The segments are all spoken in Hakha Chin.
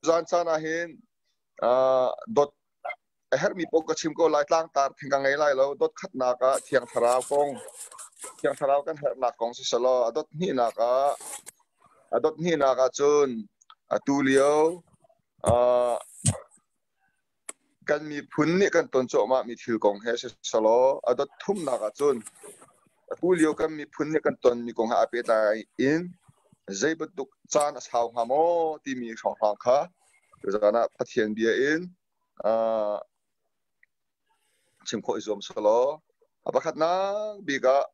Zan caan ah hin dot a herhmi paoh ka chim ko lai. Tlangtar thing ka ngei lai lo. Dot khatnak ah Thiang Thlarau kong, Thiang Thlarau kan herhnak kong si selaw, a dot hnihnak ah a dot hnihnak ah cun atu lio kan miphun nih kan ton cuahmahmi thil kong he si selaw, a dot thumnak ah cun atu lio kan miphun nih kan tonmi kong he aa pehtlai in zei bantuk caan a sau hnga maw timi hrawnghrang kha tuzaan ah Pathian bia in chim khawh i zuam selaw. A pakhatnak bik ah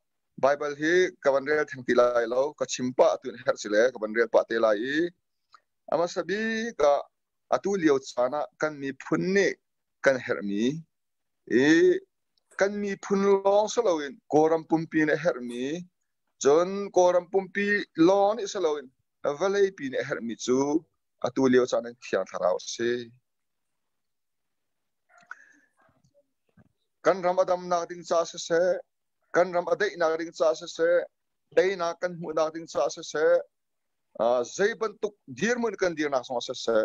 Baibal hi ka van rel theng ti lai lo, ka chim pah tu in herh si le ka van rel pah te lai i a hmasa bik ah atu lio caan ah kan miphun nih kan herhmi i kan miphun lawng si loin Kawlram pumpi nih a herhmi, cun Kawlram pumpi lawng nih si loin vawleipi nih a herhmi cu atu lio caan in Thiang Thlarau a si. Kan ram a damnak ding caah siseh, kan ram a daihnak ding caah siseh, teinak kan hmuhnak ding caah siseh, zei bantuk dirhmun kan dirnak zong ah siseh,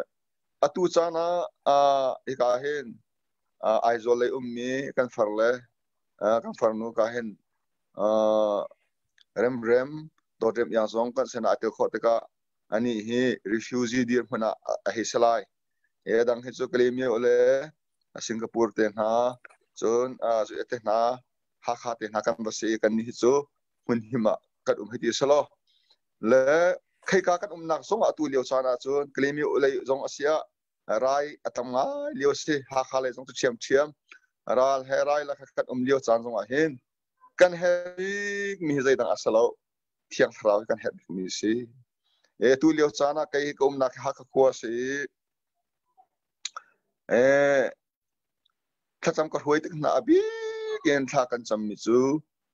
atu caan ah hika hin Aizawl lei ummi kan far le kan farnu ka hin Remrem Dawtrem Iang zong kan sinah a tel khawh tikah anih hi refugee dirhmun ah a hei si lai. E dang hi cu Kalaymyo le Singapore te hna, cun te hna, Hakha te hna kan va si i kan nih hi cu hmunhim ah kan um hei ti si law le khika kan umnak zong ah atu lio caan ah cun Kalaymyo lei zong a si ah rai a tam ngai lio si. Hakha lei zong cu ṭhiamṭhiam ral he rai la kan um lio caan zong ah hin kan herh bikmi hi zeidang a si lo, Thiang Thlarau hi kan herh bikmi a si. E tu lio caan ah kei ka umnak hi Hakha khua a si i e thlacam ka hruai tik hna a bik in thla kan cammi cu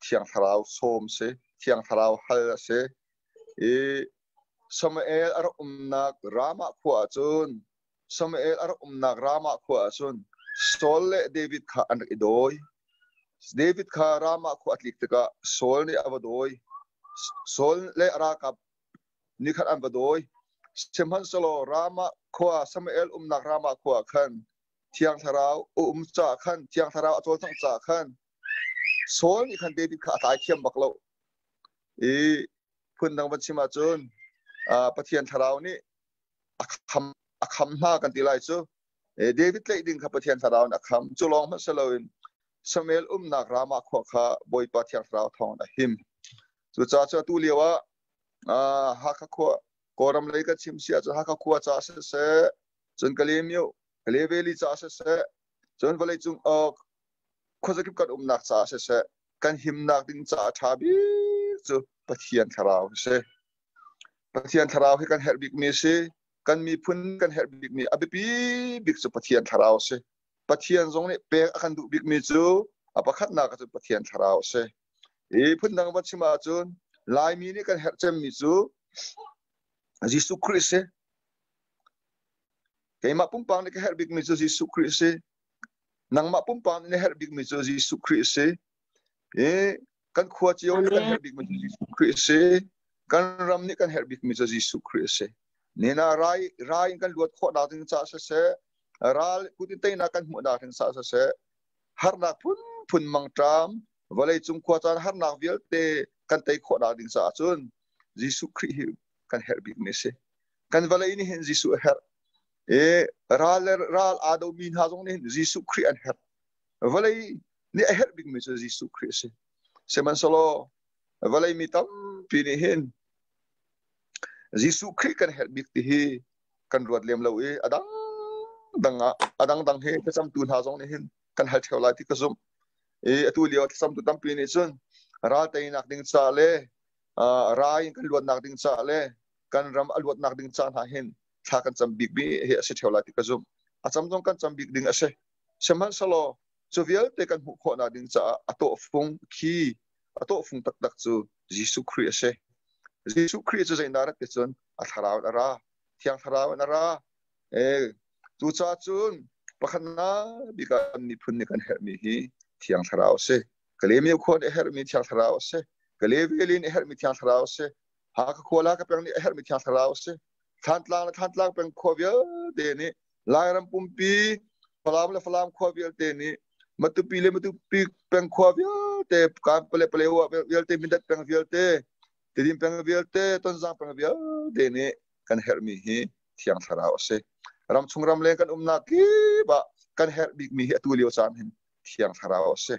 Thiang Thlarau sawm si, Thiang Thlarau hal a si. I Samuel a rak umnak Ramah khua ah cun Samuel a rak umnak Ramah khua ah cun Saul le David kha an rak i dawi. David kha Ramah khua a tlik tikah Saul nih a va dawi. Saul le a ralkap nih khan an va dawi. Sihmanhsehlaw Ramah khua, Samuel umnak Ramah khua ah khan Thiang Thlarau a um caah khan, Thiang Thlarau a cawlcangh caah khan Saul nih khan David kha a tlai thiam bak lo. I phundang van chim ahcun Pathian Thlarau nih a kham a kham hna kan ti lai cu. David tlaih ding kha Pathian Thlarau nih a kham. Cu lawng hmanh si loin Samuel umnak Ramah khua kha Bawipa Thiang Thlarau thawng in a him. Cucaah cu atu lio ah Hakha khua, Kawlram lei kan chim si ahcun Hakha khua caah siseh, cun Kalaymyo, Kalay Valley caah siseh, cun vawleicung khuazakip kan umnak caah siseh, kan himnak ding caah ṭha bik cu Pathian Thlarau hi si. Pathian Thlarau hi kan herh bikmi a si. Kan miphun kan herh bikmi a biapi bik cu Pathian Thlarau a si. Pathian zong nih pek a kan duh bikmi cu a pakhatnak ah cun Pathian Thlarau a si. I phundang van chim ahcun Laimi nih kan herh cemmi cu Jesuh Khrih a si. Keimah pumpak nih ka herh bikmi cu Jesuh Khrih a si. Nangmah pumpak nih na herh bikmi cu Jesuh Khrih a si. I kan khua cio nih kan herh bikmi cu Jesuh Khrih a si. Kan ram nih kan herh bikmi cu Jesuh Khrih a si. Nina rai rai in kan luat khawhnak ding caah siseh, ral kut in teinak kan hmuhnak ding caah siseh, harnak phunphun mangṭam, vawleicung khua caan harnak vialte kan tei khawhnak ding caah cun Jesuh Khrih hi kan herh bikmi a si. Kan vawlei nih hin Jesuh a herh. I ral le ral aa domi hna zong nih hin Jesuh Khrih an herh. Vawlei nih a herh bikmi cu Jesuh Khrih a si. Sihmanhsehlaw vawlei mi tampi nih hin Jesuh Khrih kan herh bik ti hi kan ruat lem lo i a dang dang ah a dang dang hi thlacamtu hna zong nih hin kan hal theo lai ti ka zumh. I atu lio thlacamtu tampi nih cun ral teinak ding ca le rai in kan luatnak ding ca le kan ram a luatnak ding ca hna hin thla kan cam bik mi hi a si theo lai ti ka zumh. A cam zong kan cam bik ding a si. Sihmanhsehlaw cu vialte kan hmuh khawhnak ding caah a tawhfung khi a tawhfung taktak cu Jesuh Khrih a si. Jesuh Khrih cu zeidah rat ti cun a thlarau in a ra, Thiang Thlarau in a ra. E, cucaah cun pakhatnak bik ah kan miphun nih kan herhmi hi Thiang Thlarau a si. Kalaymyo khua nih a herhmi Thiang Thlarau a si. Kalay Valley nih a herhmi Thiang Thlarau a si. Hakha khua le Hakha peng nih a herhmi Thiang Thlarau a si. Thantlang le Thantlang peng khua vialte nih, Lairam pumpi, Falam le Falam khua vialte nih, Matupi le Matupi peng khua vialte, Kanpale Palewa vialte, Mindat peng vialte, Tedim peng vialte, Tonzang peng vialte nih kan herhmi hi Thiang Thlarau a si. Ramchung ramleng kan umnak kip ah kan herh bikmi hi atu lio caan hin Thiang Thlarau a si.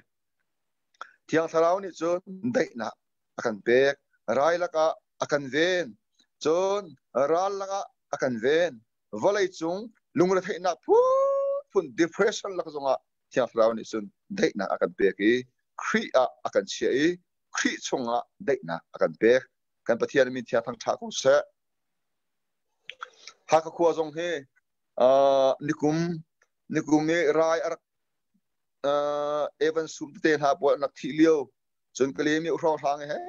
Thiang Thlarau nih cun daihnak a kan pek, rai lakah a kan ven, cun ral lakah a kan ven. Vawlei cung lungretheihnak phunphun depression lak zongah Thiang Thlarau nih cun daihnak a kan pek i Khrih ah a kan chiah i Khrih chungah daihnak a kan pek. Kan Pathian min thiang thangṭha ko seh. Hakha khua zong hi nikum nikum i rai a rak Evan Sum tete hna pawl an rak thih lio cun Kalemi hrawnghrang he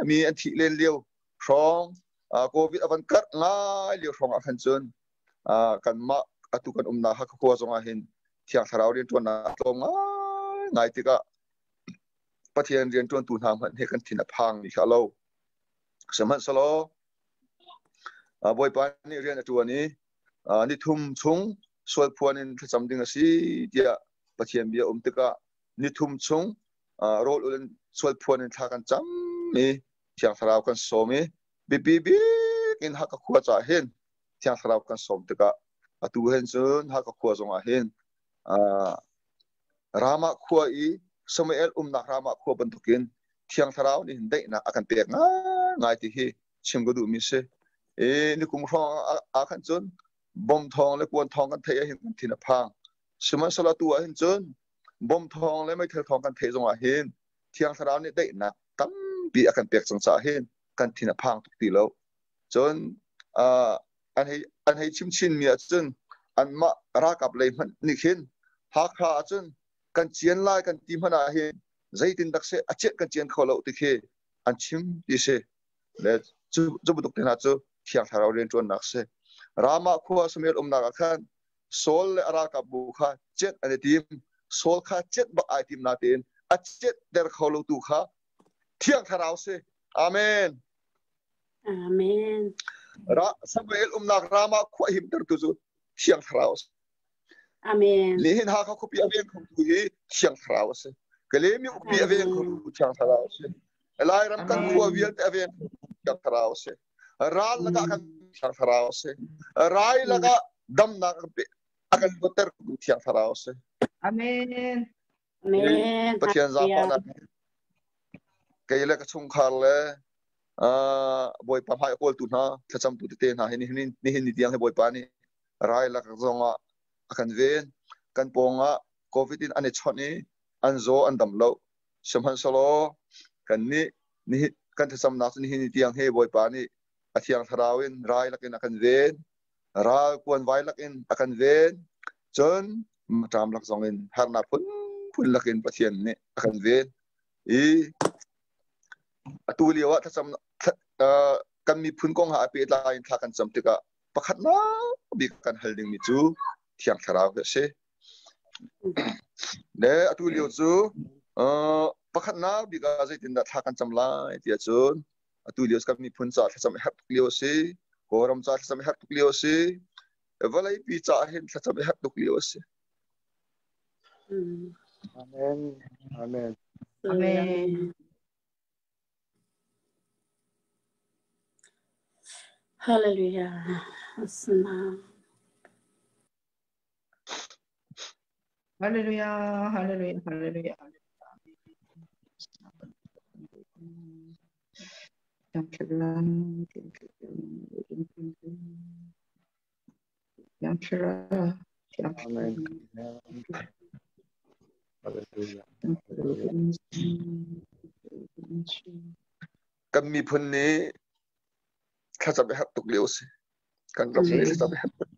mi an thih len lio hrawng COVID a van karh ngai lio hrawng ah khan cun kanmah atu kan umnak Hakha khua zong ah hin Thiang Thlarau rianṭuannak a tlawm ngai ngai tikah Pathian rianṭuantu hna hmanh he kan thin a phang mi kha a lo. Sihmanhsehlaw Bawipa nih rian a ṭuan i nithum chung sualphuan in thlacam ding a si tiah Pathian bia um tikah nithum chung rawl ul in sualphuan in thla kan cam i Thiang Thlarau kan sawm i biapi bik in Hakha khua caah hin Thiang Thlarau kan sawm tikah atu hen cun Hakha khua zongah hin Ramah khua i Samuel umnak Ramah khua bantukin Thiang Thlarau nih hin daihnak a kan pek ngaingai ti hi chim ka duhmi si. I nikum hrawng ah khan cun bom thawng le kuan thawng kan theih ah hin kan thin a phang. Sihmanhsehlaw atu ah hin cun bom thawng le meithal thawng kan theih zongah hin Thiang Thlarau nih daihnak tampi a kan pek cang caah hin kan thin a phang tuk ti lo. Cun an hei an hei chim chinmi ahcun anmah ralkap lei hmanh nih khin Hakha ahcun kan cian lai kan ti hmanh ah hin zeitin dak seh a cianh kan cian kho lo ti khi an chim ti si. Le cu cu bantuk te hna cu Thiang Thlarau rianṭuannak si. Ramah khua Samuel umnak ah khan Saul le a ralkap bu kha cianh an i tim. Saul kha cianh bak ai tim natein a cianhter kho lo tu kha Thiang Thlarau si. Amen. Amen. Ra Samuel umnak Ramah khua himtertu cu Thiang Thlarau a si. Amen. Nihin Hakha khuapi a veng khotu hi Thiang Thlarau a si. Kalemi ukpi a veng khotu Thiang Thlarau a si. Lairam kan khua vialte a veng khotu Thiang Thlarau a si. Ral lakah kan Thiang Thlarau a si. Rai lakah damnak a kan luatter khotu Thiang Thlarau a si. Amen. Amen. Pathian zaangfahnak kei le ka chungkhar le Bawipa hmai a kawltu hna thlacamtu tete hna hi nihin nihin ni tiang hi Bawipa nih rai lak zongah a kan ven. Kan pawngah COVID in an i chawnh i an zaw an dam lo. Sihmanhsehlaw kan nih nihin kan thlacamnak cu nihin ni tiang hi Bawipa nih a thiang thlarau in rai lakin a kan ven. Ral kuanvai lakin a kan ven. Cun ṭam lak zong in harnak phunphun lakin Pathian nih a kan ven. I atu lio ah thlacam kan miphun kong ha a pehtlai in thla kan cam tikah pakhatnak bik kan hal dingmi cu Thiang Thlarau hi a si. Le atu lio cu pakhatnak bik ah zeitindah thla kan cam lai ti ahcun atu lio kan miphun caah thlacam a herh tuk lio a si. Kawlram caah thlacam a herh tuk lio a si. Vawleipi caah hin thlacam a herh tuk lio a si. Amen. Amen. Amen. Hallelujah. Asana. Hallelujah. Hallelujah. Hallelujah. Thank you, Lord. Thank you, Lord. Thank you. Amen. Hallelujah. Kan miphun nih thlacam a herh tuk lio a si. Kan ram nih thlacam a herh tuk.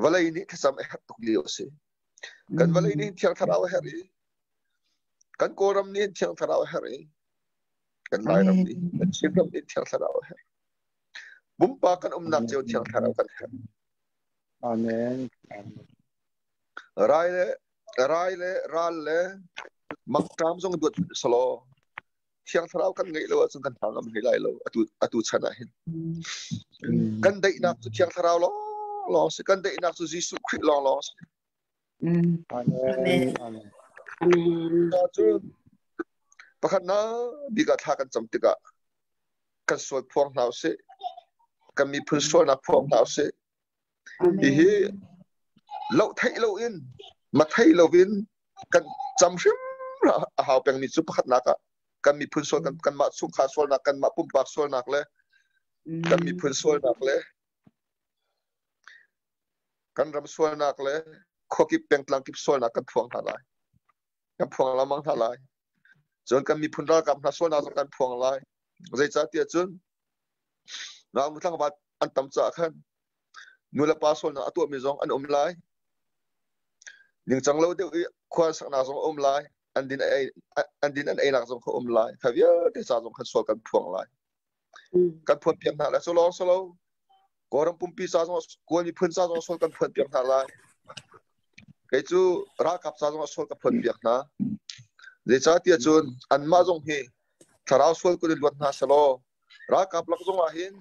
Vawlei nih thlacam a herh tuk lio a si. Kan vawlei nih Thiang Thlarau a herh i kan Kawlram nih Thiang Thlarau a herh i kan Lairam nih kan Chinram nih Thiang Thlarau a herh. Pumpak kan umnak cio Thiang Thlarau kan herh. Amen. Rai le Rai le ral le mangṭam zong duat selaw Thiang Thlarau kan ngeih lo ahcun kan hna ngam hlei lai lo atu chan ah hin. Kan daihnak cu Thiang Thlarau lawng lawng si. Kan daihnak cu Jesuh Khrih lawng lawng si. Amen. Amen. Amen. Cun pakhatnak bik ah thla kan cam tikah kan sual phuang hna usih. Kan miphun sualnak phuang hna usih. Hihi loh theih loin ma thei loin kan cam hrim a hau pengmi cu pakhatnak ah kan miphun sual kan kanmah chungkhar sualnak kanmah pumpak sualnak le kan miphun sualnak le kan ram sualnak le khuakip pengtlang kip sualnak kan phuang hna lai kan phuang lengmang hna lai cun kan miphun ralkap hna sualnak zong kan phuang lai zeicahtiah cun ngaknu tlangval an tam caah khan nulepa sualnak a tuahmi zong an um lai. Ningcang lo deuh i khua saknak zong a um lai. An din ei an din an einak zong kha um lai. Kha vialte ca zong khan sual kan phuang lai. Kan phuan piak hna lai. Cu lawng silo Kawlram pumpi ca zong Kawl miphun ca zong sual kan phuan piak hna lai. Kei cu ralkap ca zong sual ka phuan piak hna. Zeicahtiah cun anmah zong hi thlarau sual kut in luat hna selaw ralkap lak zong ah hin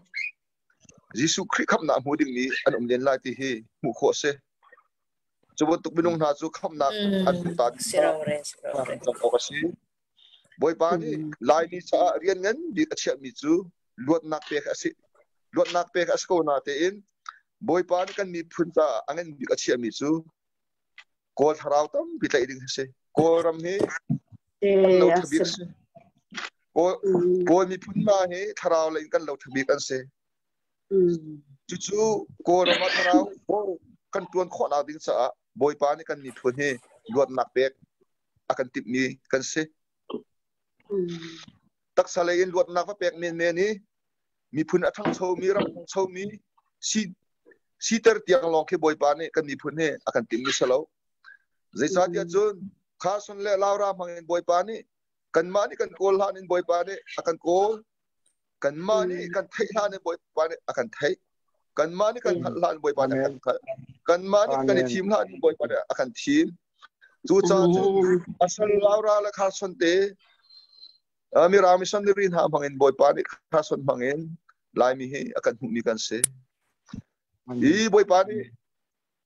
Jesuh Khrih khamhnak hmu dingmi an um len lai ti hi hmuh khawh a si. Cu bantuk minung hna cu khamhnak an hmu ta ding awk a si. Bawipa nih Laimi caah rian ngan bik a chiahmi cu luatnak pek a si. Luatnak pek a si ko na tein Bawipa nih kan miphun caah a ngan bik a chiahmi cu Kawl thlarau tampi tlaih ding a si. Kawlram hi kan lo ṭha bik a si. Kawl miphun hna hi thlarau lei in kan lo ṭha bik an si. Cucu Kawlram ah thlarau kan ṭuan khawhnak ding caah Bawipa nih kan miphun hi luatnak pek a kan timhmi kan si. Taksa lei in luatnak va pek menmen i miphun a ṭhangchomi ram ṭhangchomi si siter tiang lawng khi Bawipa nih kan miphun hi a kan timhmi si lo. Zeicahtiah cun Carson le Laura hmangin Bawipa nih kanmah nih kan kawl hlan in Bawipa nih a kan kawl. Kanmah nih kan theih hlan in Bawipa nih a kan theih. Kanmah nih kan hngalh hlan in Bawipa nih a kan hngalh. Kanmah nih kan i thim hlan in Bawipa nih a kan thim. Cucaah cun asal Laura le Carson te Mirang missionary hna hmangin Bawipa nih Carson hmangin Laimi hi a kan hmuhmi kan si. Hi Bawipa nih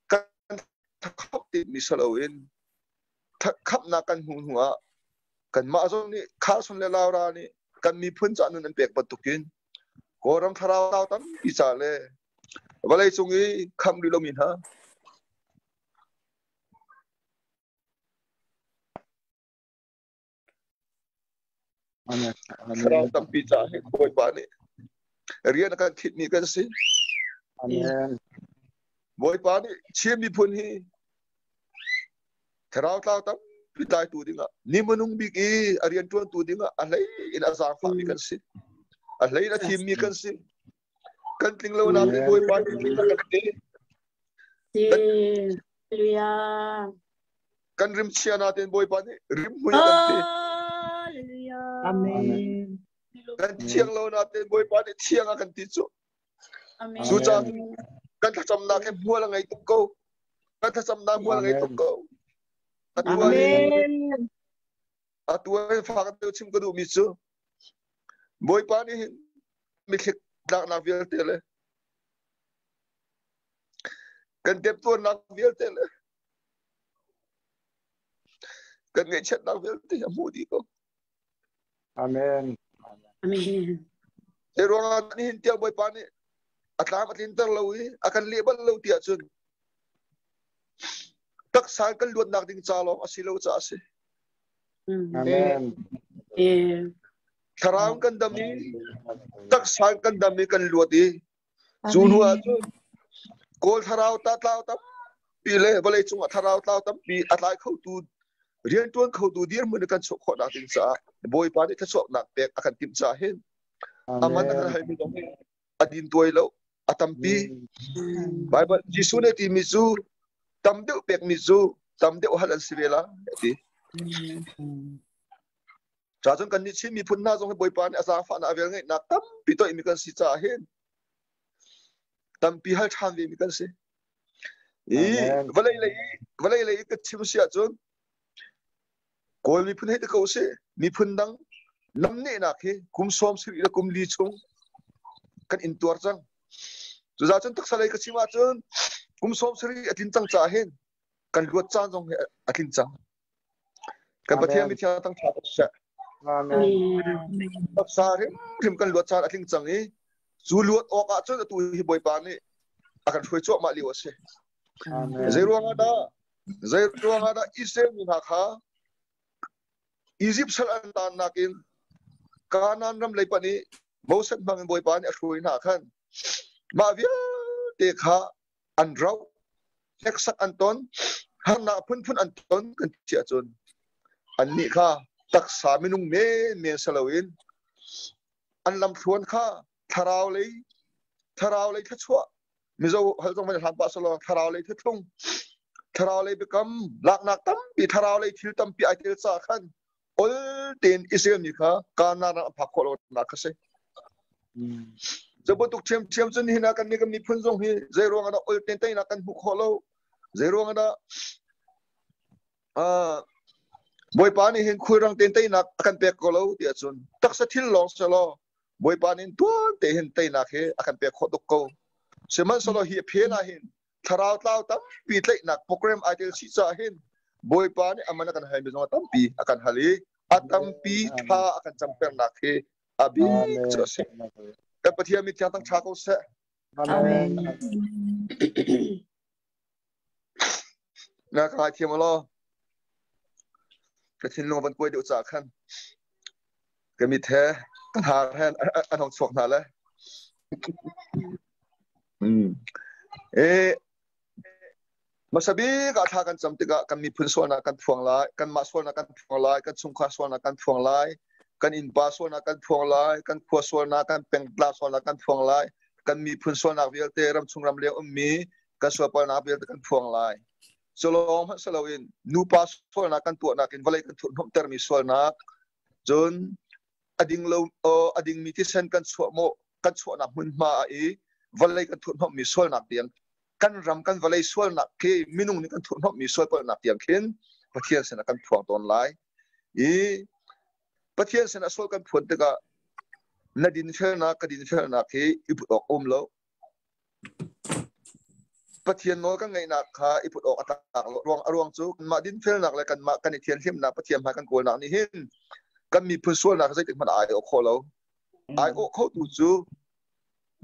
kan khap timi si loin khamhnak kan hmuh hnu ah kanmah zong nih Carson le Laura nih kan miphun ca nun an pek bantukin Kawlram thlarau tampi ca le vawlei cung i khamh rih lomi hna Thlarau tampi ca hi Bawipa nih rian a kan khitmi kan si. Amen. Bawipa nih Chin miphun hi thlarau tlau tampi tlaitu dingah ni minung bik i a rian ṭuantu dingah a hlei in a zaangfahmi kan si. A hlei in a thimmi kan si. Kan tling lo nain Bawipa nih tling a kan ti. Hallelujah. Kan rim chia natin Bawipa nih rim hui a kan ti. Hallelujah. Amen. Kan thiang lo natin Bawipa nih thiang a kan ti cu. Amen. Cucaah kan thlacamnak hi hmual a ngei tuk ko. Kan thlacamnak hmual a ngei tuk ko. Atu ah Amen. atu ah fak deuh chim ka duhmi cu Bawipa nih hin mithlik tlaknak vialte le kan temtuarnak vialte le kan ngaihchiatnak vialte a hmuh dih ko. Amen. Amen. Hi ruangah nihin tiang Bawipa nih a tlam a tlinter lo i a kan leh bal lo ti ahcun taksa kan luatnak ding ca lawng a si lo caah a si. Amen. Thlarau kan dam i taksa kan dam i kan luat i cu hnu ah cun Kawl thlarau ta tlau tampi le vawlei cungah thlarau tlau tampi a tlai khotu rianṭuan khotu dirhmun in kan chuah khawhnak ding caah Bawipa nih thluachuahnak pek a kan timh caah hin aman a kan halmi zong hi a din tuai lo a tampi Bible Jesuh nih timi cu tam deuh pekmi cu tam deuh hal an si ve la a ti. Ca cun kan nih Chin miphun hna zong hi Bawipa nih a zaangfahnak a velngeihnak tampi toihmi kan si caah hin tampi hal ṭhan vemi kan si. I vawlei lei vawlei lei ka chim si ahcun Kawl miphun hei ti ko sih, miphun dang namnehnak hi kum 70 le kum li chung kan intuar cang. Cucaah cun taksa lei ka chim ahcun kum 70 a tlin cang caah hin kan luat caan zong hi a tling cang. Kan Pathian mithiang tang ṭha tuk seh. Amen. Taksa hrimhrim kan luat caan a tling cang i cu luat awk ah cun atu hi Bawipa nih a kan hruai cuahmah lio a si. Zei ruangah dah zei ruangah dah Israel mi hna kha Izipt sal an taannak in Kanaan ram lei panh i Moses hmang in Bawipa nih a hruai hna khan mah vialte kha an rauh, hneksak an ton, harnak phunphun an ton kan ti ahcun annih kha taksa minung menmen si loin an lamthluan kha thlarau lei thlarau lei thluachuah Mizo hal zong van hlan pah selaw thlarau lei thuthlung thlarau lei biakam laknak tampi thlarau lei thil tampi ai tel ca khan ol tein Israel mi kha Kanaan ram an phak khawh lo nak kha si. Zabantuk ṭhiamṭhiam cun nihin ah kan nih kan miphun zong hi zei ruang ah dah ol tein teinak kan hmuh khawh lo zei ruang ah dah Bawipa nih hin khulrang tein teinak a kan pek ko lo ti ahcun taksa thil lawng selaw Bawipa nih tuan te hin teinak hi a kan pek khawh tuk ko. Sihmanhsehlaw hi a phen ah hin thlarau tlau tampi tlaihnak program ai tel chih caah hin Bawipa nih aman a kan halmi zong a tampi a kan hal i a tampi thla a kan camternak hi a bik cu a si. Kan Pathian mi thiang tang ṭha ko seh. Amen. Na ka ngaithiam law ka thinlung van kuai deuh caah khan ka mit he kan har he an hong chuak hna le. E hmasa bik ah thla kan cam tikah kan miphun sualnak kan phuang lai, kanmah sualnak kan phuang lai, kan chungkhar sualnak kan phuang lai, kan innpa sualnak kan phuang lai, kan khua sualnak, kan pengtlang sualnak kan phuang lai, kan miphun sualnak vialte ramchung ramleng ummi kan sualpalnak vialte kan phuang lai. Culawng hmanh si loin nupa sualnak kan tuahnak in vawlei kan thurhhnawmhtermi sualnak, cun a ding lo a dingmi thisen kan chuah maw kan chuahnak hmunhma ah i vawlei kan thurhhnawmhmi sualnak tiang kan ram kan vawlei sualnak khi minung nih kan thurhhnawmhmi sualpalhnak tiang khin Pathian sinah kan phuang tawn lai i Pathian sinah sual kan phuan tikah na dinfelnak ka dinfelnak hi i put awk um lo Pathian nawl kan ngaihnak kha i put awk a tlak lo. Ruang a ruang cu kanmah dinfelnak le kanmah kan i thianhlimnak Pathian hmai kan kawlnak nih hin kan miphun sualnak zeitik hmanh ai awh kho lo. Ai awh khotu cu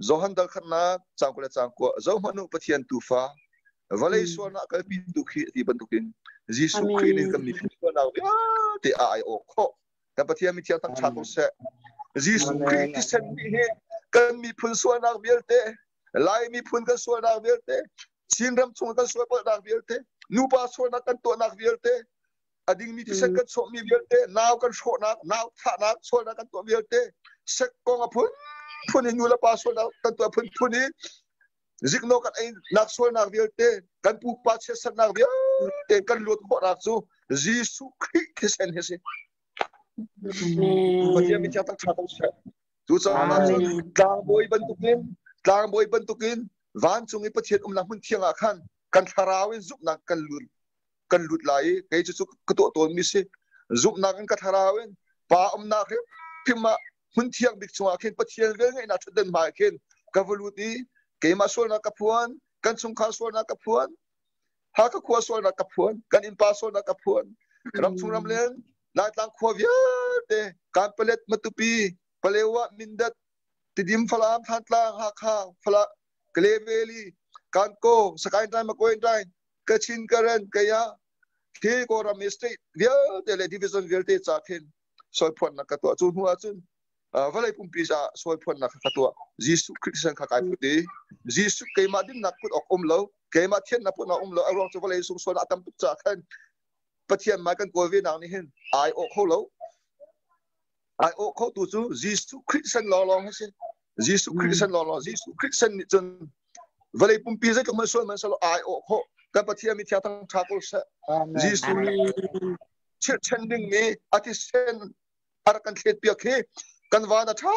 Johan dal khatnak caang 20 le caang 9 zohhmanh u Pathian tuufa vawlei sualnak kalpi tu khi ti bantukin Jesuh Khrih nih kan miphun sualnak vialte a ai awh khawh. Kan Pathian mithiang thangṭhat ko seh. Jesuh Khrih thisen nih hin kan miphun sualnak vialte, Lai miphun kan sualnak vialte, Chin ram chung kan sualpalhnak vialte, nupa sualnak kan tuahnak vialte, a dingmi thisen kan chuahmi vialte, nau kan hrawhnak, nau thahnak, sualnak kan tuah vialte, sek kong a phunphun in nu le pa sualnak kan tuah phunphun i ziknawh kan einak sualnak vialte, kan pupa chiatsernak vialte kan luat khawhnak cu Jesuh Khrih thisen hi a si. Pathian mi thiang tak ṭha ko seh. Cucaah cun tlangbawi bantukin tlangbawi bantukin vancung i Pathian umnak hmun thiang ah khan kan thlarau in zumhnak kan lut kan lut lai i kei cu ka tuah tawnmi si. Zumhnak in ka thlarau in pa umnak hrimhrim ah hmun thiang bik chungah khin Pathian velngeihnak ṭhutdan hmai khin ka va lut i keimah sualnak ka phuan, kan chungkhar sualnak ka phuan, Hakha khua sualnak ka phuan, kan innpa sualnak ka phuan, ramchung ramleng, Laitlang khua vialte, Kanpalet, Matupi, Palewa, Mindat, Tidim, Falam, Thantlang, Hakha, Falam, Kale Valley, Kanko, Sakaing Tain, Makoin Tain, Kachin, Karen, Kaya, khi Kawlram state vialte le division vialte ca khin sualphuannak ka tuah. Cu hnu ahcun vawlei pumpi caah sualphuannak kha ka tuah. Jesuh Khrih thisen kha kai put i Jesuh keimah dinnak put awk um lo, keimah thiannak put awk um lo, a ruang cu vawlei sung sualnak a tam tuk caah khan Pathian mai kan kawl ve nak nih hin ai awh kho lo. Ai awh kho tu cu Jesuh Khrih thisen lawnglawng hi si. Jesuh Khrih thisen lawnglawng. Jesuh Khrih thisen nih cun vawlei pumpi zeitluk hmanh sual hmanh selaw ai awh khawh. Kan Pathian mi thiang thang ṭha ko seh. Jesuh chirhchan dingmi a thisen a rak kan thlet piak hi kan van a ṭha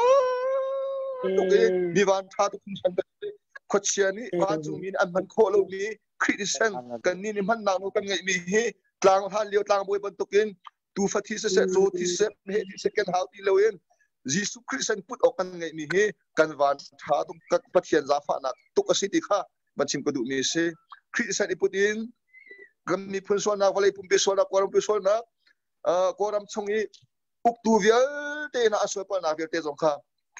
tuk i mi van ṭha tuk hringhran kan si. Khuachia nih vancungmi nih an hman khawh lomi Khrih thisen kan nih nih hmannak nawl kan ngeihmi hi tlang hlan lio tlangbawi bantukin tuufa thi siseh, caw thi siseh, meheh thi siseh kan hau ti loin Jesuh Khrih sen put awk kan ngeihmi hi kan van ṭha tuk Pathian zaangfahnak tuk a si ti kha van chim ka duhmi a si. Khrih sen i put in kan miphun sualnak, vawlei pumpi sualnak, Kawlram pumpi sualnak, Kawlram chung i uktu vialte hna a sualpalnak vialte zong kha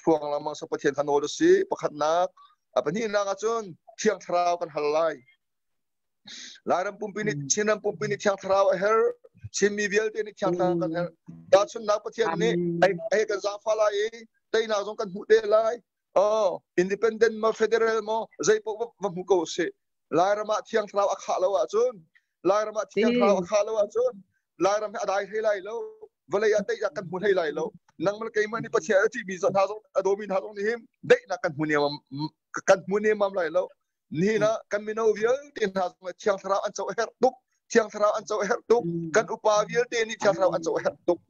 phuang lengmang sa Pathian kha nawl a si. Pakhatnak, a pahnihnak ahcun Thiang Thlarau kan hal lai. Lairam pumpi nih Chinram pumpi nih Thiang Thlarau a herh. Chinmi vialte nih Thiang Thlarau kan herh. Tahchunhnak Pathian nih ai kan zaangfah lai i teinak zong kan hmuh te lai. Oh, independent maw federal maw zei paoh va hmu ko sih. Lairam ah Thiang Thlarau a khah lo ahcun Lairam ah Thiang Thlarau a khah lo ahcun Lairam hi a dai hlei lai lo. Vawlei ah daihnak kan hmu hlei lai lo. Nangmah keimah nih Pathian a ṭihmi hna zong a dawmi hna zong nih hin daihnak kan hmu niam kan hmu nemam lai lo. Nihin ah kan mino vialte hna zong Thiang Thlarau an co a herh tuk. Thiang Thlarau an co a herh tuk. Kan upa vialte nih Thiang Thlarau an co a herh tuk.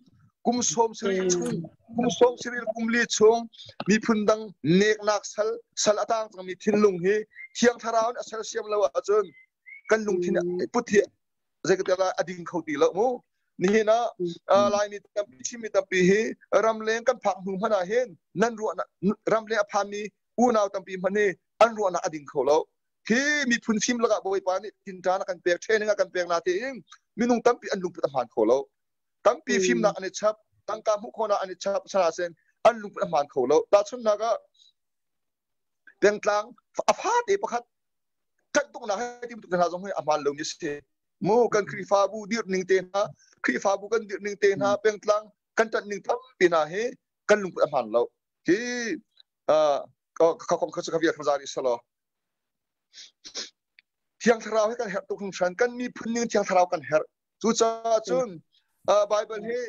Kum sawm sarih chung, kum sawm sarih kum li chung miphun dang neknak sal sal a tang cangmi thinlung hi Thiang Thlarau nih a sersiam lo ahcun kan lungthin put hi zeikatiah a ding kho ti lo mu. Nihin ah Laimi tampi Chinmi tampi hi ramleng kan phak hnu hmanh ah hin nan ruahnak ramleng a phanmi unau tampi hmanh hi an ruahnak a ding kho lo. Hi miphun fim lakah Bawipa nih tinṭan a kan pek, training a kan pek na tiin minung tampi an lungput a hmaan kho lo. Tampi fimnak an i chap, tangka hmuh khawhnak an i chap, sanasin an lungput a hmaan kho lo. Tahchunhnak ah pengtlang a fate pakhat ṭanh tuknak he ti bantuk hna zong hi a hmaan lomi a si. Mu kan Khrihfabu dirh ning te hna, Khrihfabu kan dirh ning te hna, pengtlang kan ṭanh ning tampi hna hi kan lungput a hmaan lo. Hi ka kong kha cu ka vial kha selaw Thiang Thlarau hi kan herh tuk hringhran. Kan miphun ning Thiang Thlarau kan herh. Cucaah cun Baibal hi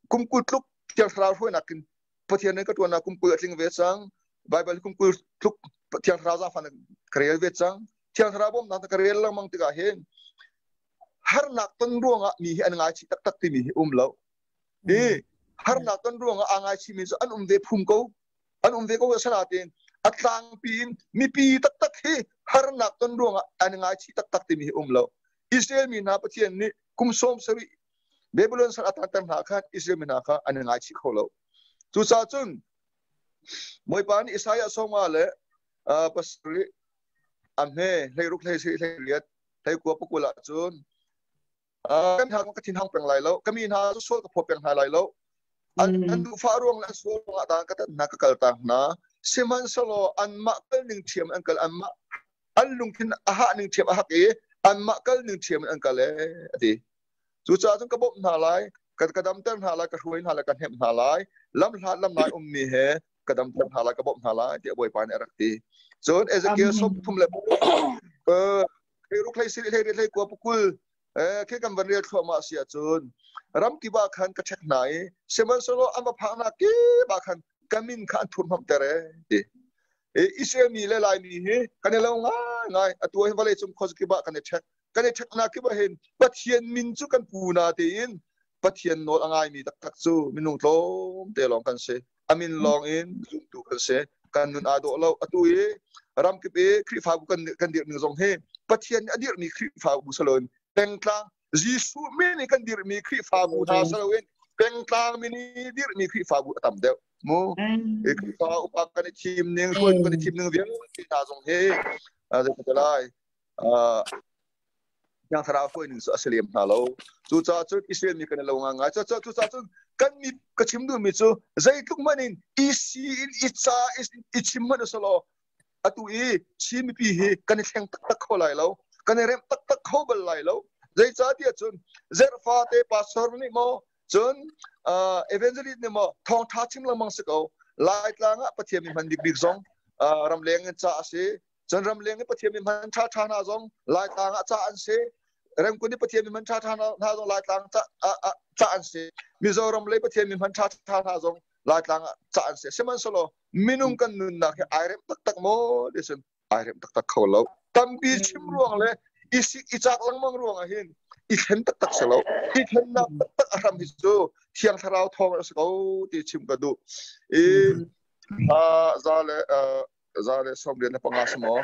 kum 20 tluk Thiang Thlarau hruainak in Pathian nih ka ṭuannak kum 20 a tling ve cang. Baibal kum 20 tluk Thiang Thlarau zaangfahnak ka rel ve cang. Thiang Thlarau bawmhnak ka rel lengmang tikah hin harnak ton ruangah mi hi an ngaichih taktak timi hi um lo. Hi harnak ton ruangah aa ngaichihmi cu an um ve phum ko. An um ve ko asinain a tlangpi in mipi taktak hi harnak ton ruangah an ngaichih taktak timi hi um lo. Israel mi hna Pathian nih kum 70 Babylon sal a tanter hna khan Israel mi hna kha an i ngaichih kho lo. Cucaah cun Bawipa nih Isaiah sawma le pasarih a hme hleiruk hlei sarih hlei riat hlei kua pakul ah cun kan hna ka thin hang peng lai lo ka mi hna cu sual ka phaw peng hna lai lo an an duhfah ruang le an sual ruang ah dang ka tat hna ka kal tak hna sihmanhsehlaw anmah kal ning ṭhiam an kal anmah an lungthin a hah ning ṭhiam a hak i anmah kal ning ṭhiam in an kal e a ti. Cucaah cun ka bawmh hna lai, ka damter hna lai, ka hruai hna lai, ka hnemh hna lai, lamhlat lamnai ummi he ka damter hna lai, ka bawmh hna lai tiah Bawipa nih a rak ti. Cun Ezekiel 33 le hlei ruk hlei sarih hlei riat hlei kua pakul khi kan van rel thluahmah si ahcun ram kip ah khan ka ṭhek hna i sihmanhsehlaw an va phaknak kip ah khan ka min kha an thurhnomhter e ti. Israel mi le Laimi hi kan i lo ngaingai. Atu hi vawlei cung khuazakip ah kan i ṭhek. Kan i ṭheknak kip ah hin Pathian min cu kan pu na tiin Pathian nawl a ngaimi taktak cu minung tlawmte lawng kan si. A min lawng in zumtu kan si. Kan nun aa dawh lo. Atu i ramkip i Khrihfabu kan kan dirh ning zong hi Pathian nih a dirhmi Khrihfabu si loin pengtlang Jesuh min i kan dirhmi Khrihfabu hna si loin pengtlang min i dirhmi Khrihfabu a tam deuh. Mu Khrihfa upa kan i thim ning hruaitu kan i thim ning vialte hna zong hi zei lai Thiang Thlarau hruai ning cu a si lem hna lo. Cucaah cun Israel mi kan i lo ngai. Cucaah cun kan mi ka chim duhmi cu zeitluk hmanh in i si in i ca i chim hmanh usalaw atu i Chin mipi hi kan i thleng taktak kho lai lo. Kan i remh taktak kho bal lai lo. Zeicahtiah cun zerhfate pastor nih maw Cun evangelist nih maw thawngṭha chim lengmang si ko. Laitlang ah Pathian mi hman bikbik zong ramleng in ca a si. Cun ramleng i Pathian mi hman ṭhaṭha hna zong Laitlang ah ca an si. Remkun i Pathian mi hman ṭhaṭha hna zong Laitlang ca an si. Mizoram lei Pathian mi hman ṭhaṭha hna zong Laitlang ah ca an si. Sihmanhsehlaw minung kan nunnak hi ai rem taktak maw ti cun ai rem taktak kho lo. Tampi chim ruang le i sik i cak lengmang ruang ah hin i thlen taktak si lo. I thlennak taktak a hram hi cu Thiang Thlarau thawng a si ko ti chim ka duh. I za le 35 si maw?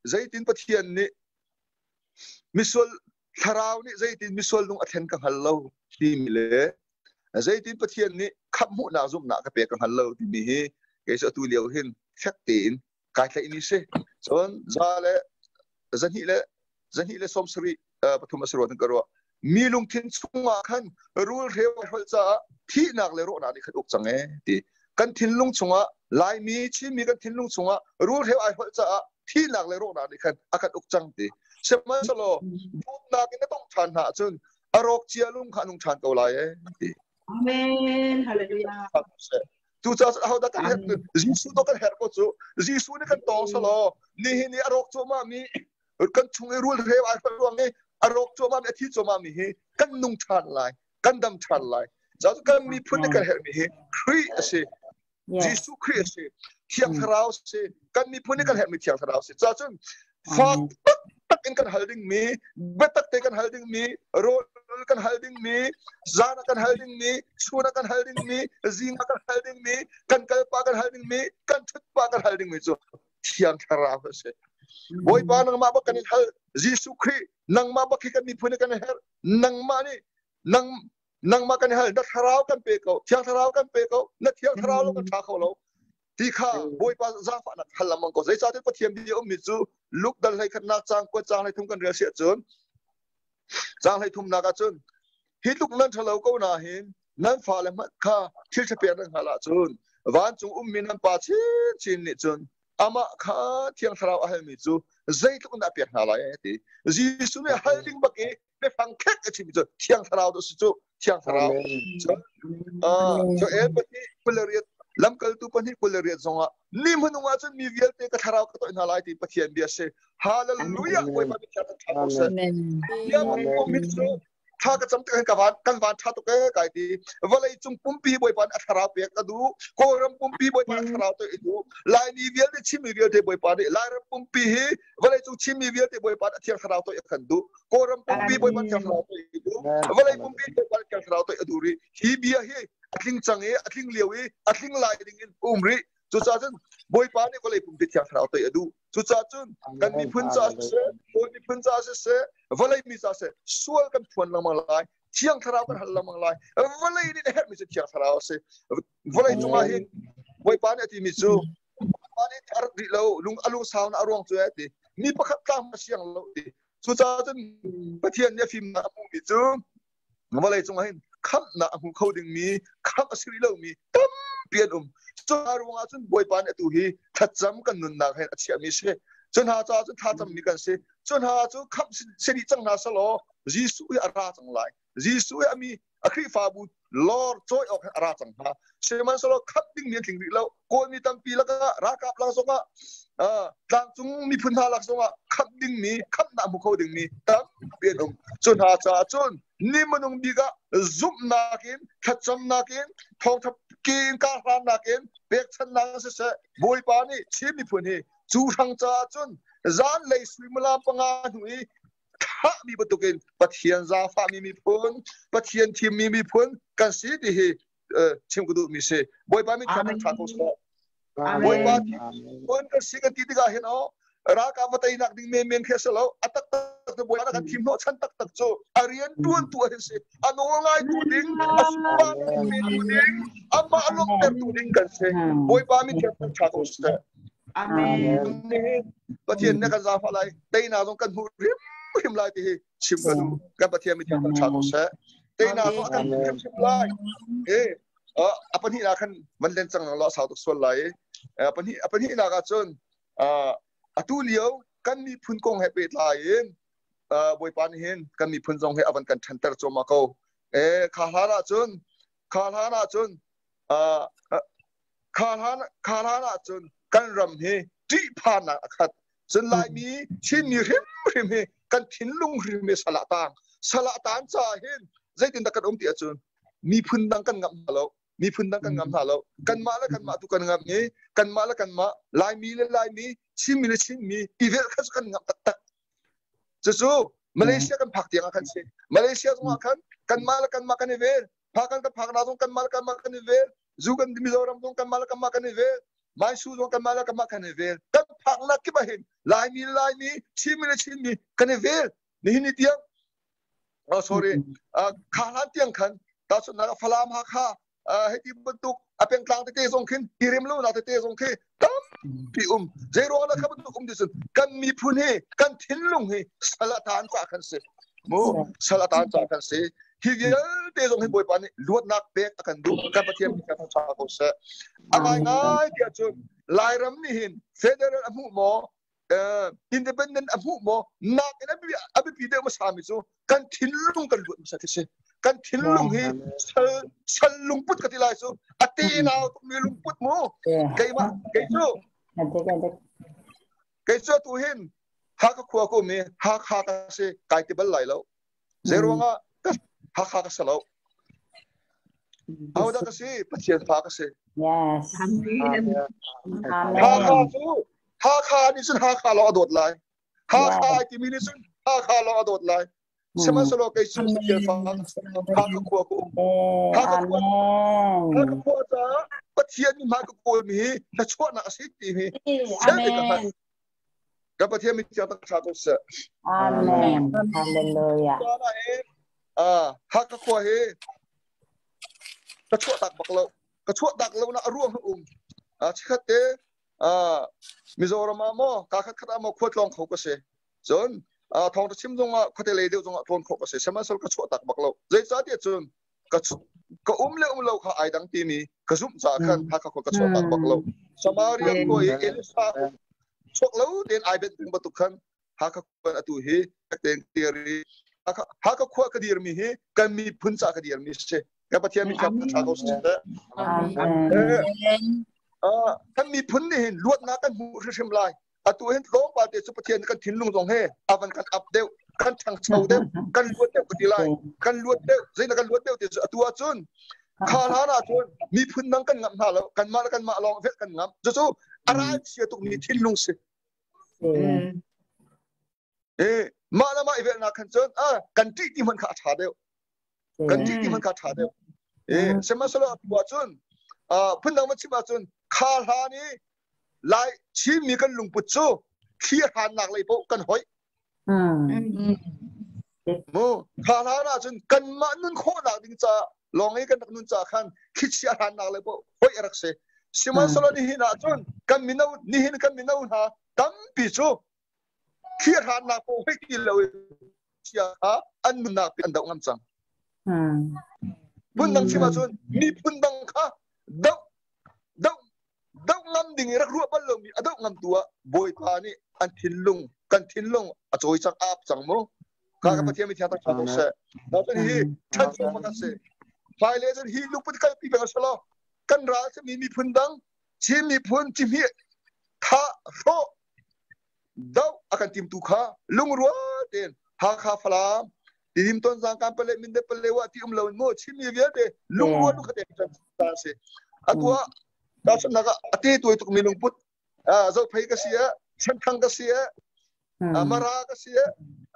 Zeitin Pathian nih misual thlarau nih zeitin misual lung a thlen ka hngal lo timi le zeitin Pathian nih khamh hmuhnak zumhnak ka pek ka hngal lo timi hi kei cu atu lio hin fek tein kai tlaih mi si. Cun za le zahnih le zahnih le sawm sarih pathum a si ruah ka ruah. Mi lungthin chungah khan rul hreu a hrolh caah thihnak le rawhnak nih khan uk cang ee ti. Kan thinlung chungah Laimi Chinmi kan thinlung chungah rul hreu ai hrolh caah thihnak le rawhnak nih khan a kan uk cang ti. Sihmanhsehlaw dawtnak in na tong ṭhan hna ahcun a rawk cia lung kha a nung ṭhan ko lai ee ti. Amen. Hallelujah. Cucaah ahodah kan herh Jesuh to kan herh ko cu. Jesuh nih kan tawng selaw nihin i a rawk cuahmah mi kan chung i rul hreu ai ruang i a rawk cuahmah mi a thi cuahmah mi hi kan nung ṭhan lai, kan dam ṭhan lai. Cu kan miphun nih kan herhmi hi Khrih a si. Jesuh Khrih a si. Thiang Thlarau a si. Kan miphun nih kan herhmi Thiang Thlarau a si. Cuahcun fak taktak in kan hal dingmi, biatak te kan hal dingmi, rawl kan hal dingmi, zan ah kan hal dingmi, chun ah kan hal dingmi, zing ah kan hal dingmi, kan kalpa kan hal dingmi, kan ṭhutpa kan hal dingmi cu Thiang Thlarau a si. Bawipa nangmah bak kan in hal. Jesuh Khrih nangmah bak hi kan miphun kan herh. Nangmah nih nang nangmah kan hal na thlarau kan pe ko thiang thlarau kan pe ko na thiang thlarau lo kan ṭha kho lo ti kha Bawipa zaangfahnak hal lengmang ko zeicahtiah Pathian bia ummi cu Luke dal hlei khatnak caang kuat caang hlei thum kan rel si ahcun caang hlei thumnak ahcun hi tluk nan ṭhalo ko na hin nan fale hmanh kha thil ṭha pek nan hngalh ahcun vancung ummi nan pa chinchin nih cun amah kha thiang thlarau a halmi cu zeitluk in dah a pek hna lai ti Jesuh nih hal ding bak i biafang khek a chim cu thiang thlarau tu si cu thiang thlarau cu el pahnih 28 lamkaltu pahnih 28 zongah ni hmanung ah cun mi vialte ka thlarau ka toih hna lai ti Pathian bia si hallelujah Bawipa mi thiang thlarau seh bia mi cu thla ka cam tik kan van kan van tha tuk e kai ti vawlei cung pumpi Bawipa nih a thlarau pek ka duh Kawlram pumpi Bawipa a thlarau to i duh Laimi vialte Chinmi vialte Bawipa nih Lairam pumpi hi vawlei cung Chinmi vialte Bawipa nih a thiang thlarau to i kan duh Kawlram pumpi Bawipa thiang thlarau to i duh vawlei pumpi Bawipa thiang thlarau to i duh rih hi bia hi a tling cang i a tling lio i a tling lai ding in um rih cucaah cun Bawipa nih vawlei pumpi thiang thlarau to i a duh cucaah cun kan miphun caah siseh Kawl miphun caah siseh vawlei mi caah siseh sual kan phuan lengmang lai thiang thlarau kan hal lengmang lai vawlei nih a herhmi cu thiang thlarau a si vawlei cungah hin Bawipa nih a timi cu Bawipa nih a rat rih lo lung a lungsau na a ruang cu ti mi pakhat tlang a siang lo ti cucaah cun Pathian nih a fimnak a hmuhmi cu vawlei cungah hin khamhnak a hmu kho dingmi khamh a si rih lomi tampi an um cu ruangah cun Bawipa nih atu hi thlacam kan nunnak hin a chiahmi si cu hna caah cun thlacammi kan si cu hna cu khamh si dih cang hna selaw Jesuh hi a ra cang lai Jesuh hi a mi a Khrihfabu lor cawi awk a ra cang hna. Sihmanhsehlaw khamh dingmi an tling rih lo. Kawlmi tampi lakah ralkap lak zongah tlangcung miphun hna lak zongah khamh dingmi khamhnak hmu kho dingmi tampi an um. Cu hna caah cun ni minung bik ah zumhnak in thlacamnak in thawngtha ke in karhlannak in pekchanhnak in siseh Bawipa nih Chin miphun hi cu hrang caah cun zanlei suimilam panga hnu i thlahmi bantukin Pathian zaangfahmi miphun, Pathian thimmi miphun kan si ti hi chim ka duhmi si. Bawipa min thiang ṭha ko seh. Bawipa miphun kan si kan ti tikah hin aw ralkap va teinak ding menmen khi a si lo. A taktak cu Bawipa kan thim hnawh chan taktak cu a rian ṭuantu a si. A nawl ngaitu ding, a sunparnak petu ding, amah a lawmhtertu ding kan si. Bawipa min thiang ṭha ko seh. Amen. Pathian nih kan zaangfah lai teinak zong kan hmuh hrimhrim lai ti hi chim ka duh. Kan Pathian mi thiang ṭha ko seh. Teinak zong a kan hmuh hrimhrim lai. E a pahnihnak khan van len cang lo sau tuk sual lai. A pahnih a pahnihnak ah cun atu lio kan miphun kong he pehtlai in Bawipa nih hin kan miphun zong hi a van kan ṭhanter cuahmah ko. E kha hlan ah cun kha hlan ah cun Kha hlan ah cun kan ram hi ṭihphannak a khat. Cun Laimi Chinmi hrimhrim hi kan thinlung hrim hi sal ah taang. Sal ah taan caah hin zeitindah kan um ti ahcun miphun dang kan ngamh hna lo. Miphun dang kan ngamh hna lo. Kanmah le kanmah tu kan ngamh i kanmah le kanmah Laimi le Laimi, Chinmi le Chinmi i velh kha cu kan ngamh taktak. Cucu Malaysia kan phak tiang ah khan si. Malaysia zongah khan kanmah le kanmah kan i vel. Phakan kan phak na zong kanmah le kanmah kan i vel. Zu kan Mizoram zong kanmah le kanmah kan i vel. Maisu zong kanmah le kanmah kan i vel. Kan phaknak kip ah hin Laimi Laimi, Chinmi le Chinmi kan i vel. Nihin ni tiang oh sorry kha hlan tiang khan tahchunhnak ah Falam Hakha hei ti bantuk a pengtlang tete zong khin i rem lo nak tete zong khi tampi um. Zei ruang dah kha bantuk um ti cun kan miphun hi kan thinlung hi sal a taan ca khan si. Mu sal a taan ca khan si. Hi vialte zong hi Bawipa nih luatnak pek a kan duh. Kan Pathian min kan ṭha ko seh. A ngaingai tiah cun Lairam nih hin federal a hmuh maw independent a hmuh maw nak in a biapi deuh hmasa mi cu kan thinlung kan luat hmasa khi si. Kan thinlung hi sal sal lungput ka ti lai cu a te nau tukmi lungput mu. Keimah kei cu kei cu atu hin Hakha khua ka um i Hakha ka si kai ti bal lai lo. Zeiruangah Hakha ka si lo. Ahodah ka si? Pathian fa ka si. Yes. Amen. Hakha cu Hakha nih cun Hakha lawng a dawt lai. Hakha ai timi nih cun Hakha lawng a dawt lai. Sihmanhsehlaw kei cu Pathian fa Hakha khua ka um. Hakha khua Hakha khua caah Pathian nih hmai ka kawlmi hi thluachuahnak a si ti hi fiang tein ka hngalh. Kan Pathian min thiang tak ṭha ko seh. Amen. Hallelujah. Hakha khua hi ka chuah tak bak lo. Ka chuah tak lo na a ruang um. Chikhat te Mizoram ah maw ka khat khat ah maw khua tlawng kho ka si. Cun thawngṭha chim zong ah khuate lei deuh zong ah tlawn khawh ka si. Sihmanhsehlaw ka chuah tak bak lo. Zeicahtiah cun ka ka um le um lo kha ai dang timi ka zumh caah khan Hakha khua ka chuah tak bak lo. Samaria khua i Elisa chuak lo tein ai benh peng bantuk khan Hakha khua atu hi tein dir i Hakha khua ka dirmi hi kan miphun ca ka dirmi si. Kan Pathian mi thiang ṭha ko seh. Kan miphun nih hin luatnak kan hmuh hrimhrim lai. Atu hin tlawmpal te cu Pathian kan thinlung zong he a van kan up deuh, kan ṭhangcho deuh, kan luat deuh ka ti lai. Kan luat deuh, zeidah kan luat deuh ti cu atu ahcun kha hlan ahcun miphun dang kan ngamh hna lo, kanmah le kanmah lawng vel kan ngamh. Cucu a ralchia tukmi thinlung si. E mah le mah i velhnak khan cun a kan ṭih ti hmanh kha a ṭha deuh. Kan ṭih ti hmanh kha a ṭha deuh. E sihmanhsehlaw atu ahcun phundang van chim ahcun kha hlan i Lai Chinmi kan lungput cu thli hrannak lei paoh kan hoih. Mu kha hlan ahcun kanmah nun khawhnak ding ca lawng i kan rak nun ca khan thlichia hrannak lei paoh hoih a rak si. Sihmanhsehlaw nihin ahcun kan mino nihin kan mino hna tampi cu thli hrannak paoh hoih ti lo in chia kha an nunnak an doh ngam cang. Phundang chim ahcun miphun dang kha doh doh doh ngam ding i rak ruah bal lomi a doh ngamtu ah Bawipa nih an thinlung kan thinlung a cawi cang a ap cang mu ka ka Pathian mi thiang tak ṭha ko seh cun hi ṭhancho pakhat si hmailei cun hi lungput kalpi peng a lo kan ral simi miphun dang Chin miphun cihmih tha hrawh doh a kan timtu kha lungrual tein Hakha Falam Tidim Tonzang kan pale Mindat Palewa ti um lo in mu Chinmi vialte lungrual lu khate kan si atu ah tahchunhnak ah a te tuai tukmi lungput Zophei ka si ah Senthang ka si ah Mara ka si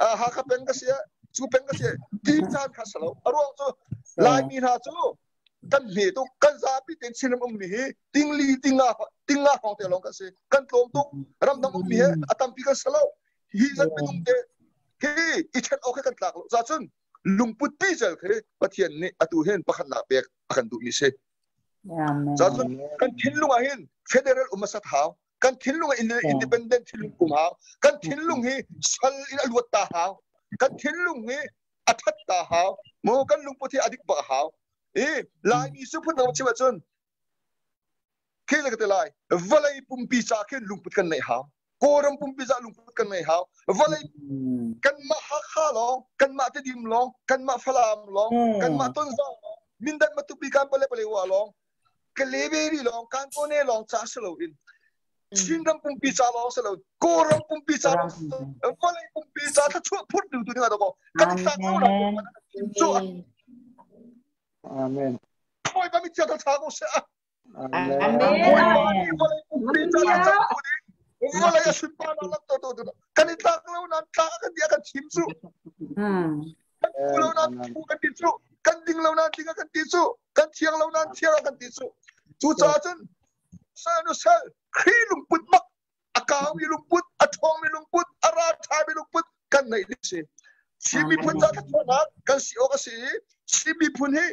ah Hakha peng ka si ah cu peng ka si ti caan kha si lo a ruang cu Laimi hna cu kan hme tuk kan zapi tein Chinram ummi hi tingli tinga tinga hrawng te lawng kan si kan tlawm tuk ramdang ummi he a tampi kan si lo hi zat minung te hi i ṭhen awk he kan tlak lo ca cun lungput pi zel khi Pathian nih atu hin pakhatnak pek a kan duhmi si ca cun kan thinlung ah hin federal um a hau kan thinlung ah independent thinlung um hau kan thinlung hi sal in a luat ta hau kan thinlung hi a ṭhat ta hau mu kan lungput hi a dik bak a hau i Laimi su phun dang chim ahcun khi ka ti lai vawlei pumpi ca khin lungput kan neih hau Kawlram pumpi ca lungput kan neih hau vawlei kanmah Hakha lawng kanmah Tedim lawng kanmah Falam lawng kanmah Tonzang lawng Mindat Matupi kan pale pale wa lawng Kaleberi lawng kan kone lawng ca si loin Chinram pumpi ca lawng si lo Kawlram pumpi ca lawng vawlei pumpi ca thluachuah phur tu tu ding ah kan i tlak lo na cu Amen. Bawipa mi chia tha ko seh. Amen. Bawipa nih vawlei pumpi ca la cang tu ding vawlei a sunparnak lam to tu kan i tlak lo nan tlak kan ti kan chim cu. Kan thu lo nan thu kan ti cu. Kan ding lo nan ding kan ti cu. Kan thiang lo nan thiang kan ti cu. Cucaah cun sal nu sal Khrih lungput bak a kaumi lungput, a ṭhawngmi lungput, a ralṭhami lungput kan neih ding si. Chin miphun ca thluachuahnak kan si awk a si i Chin miphun hi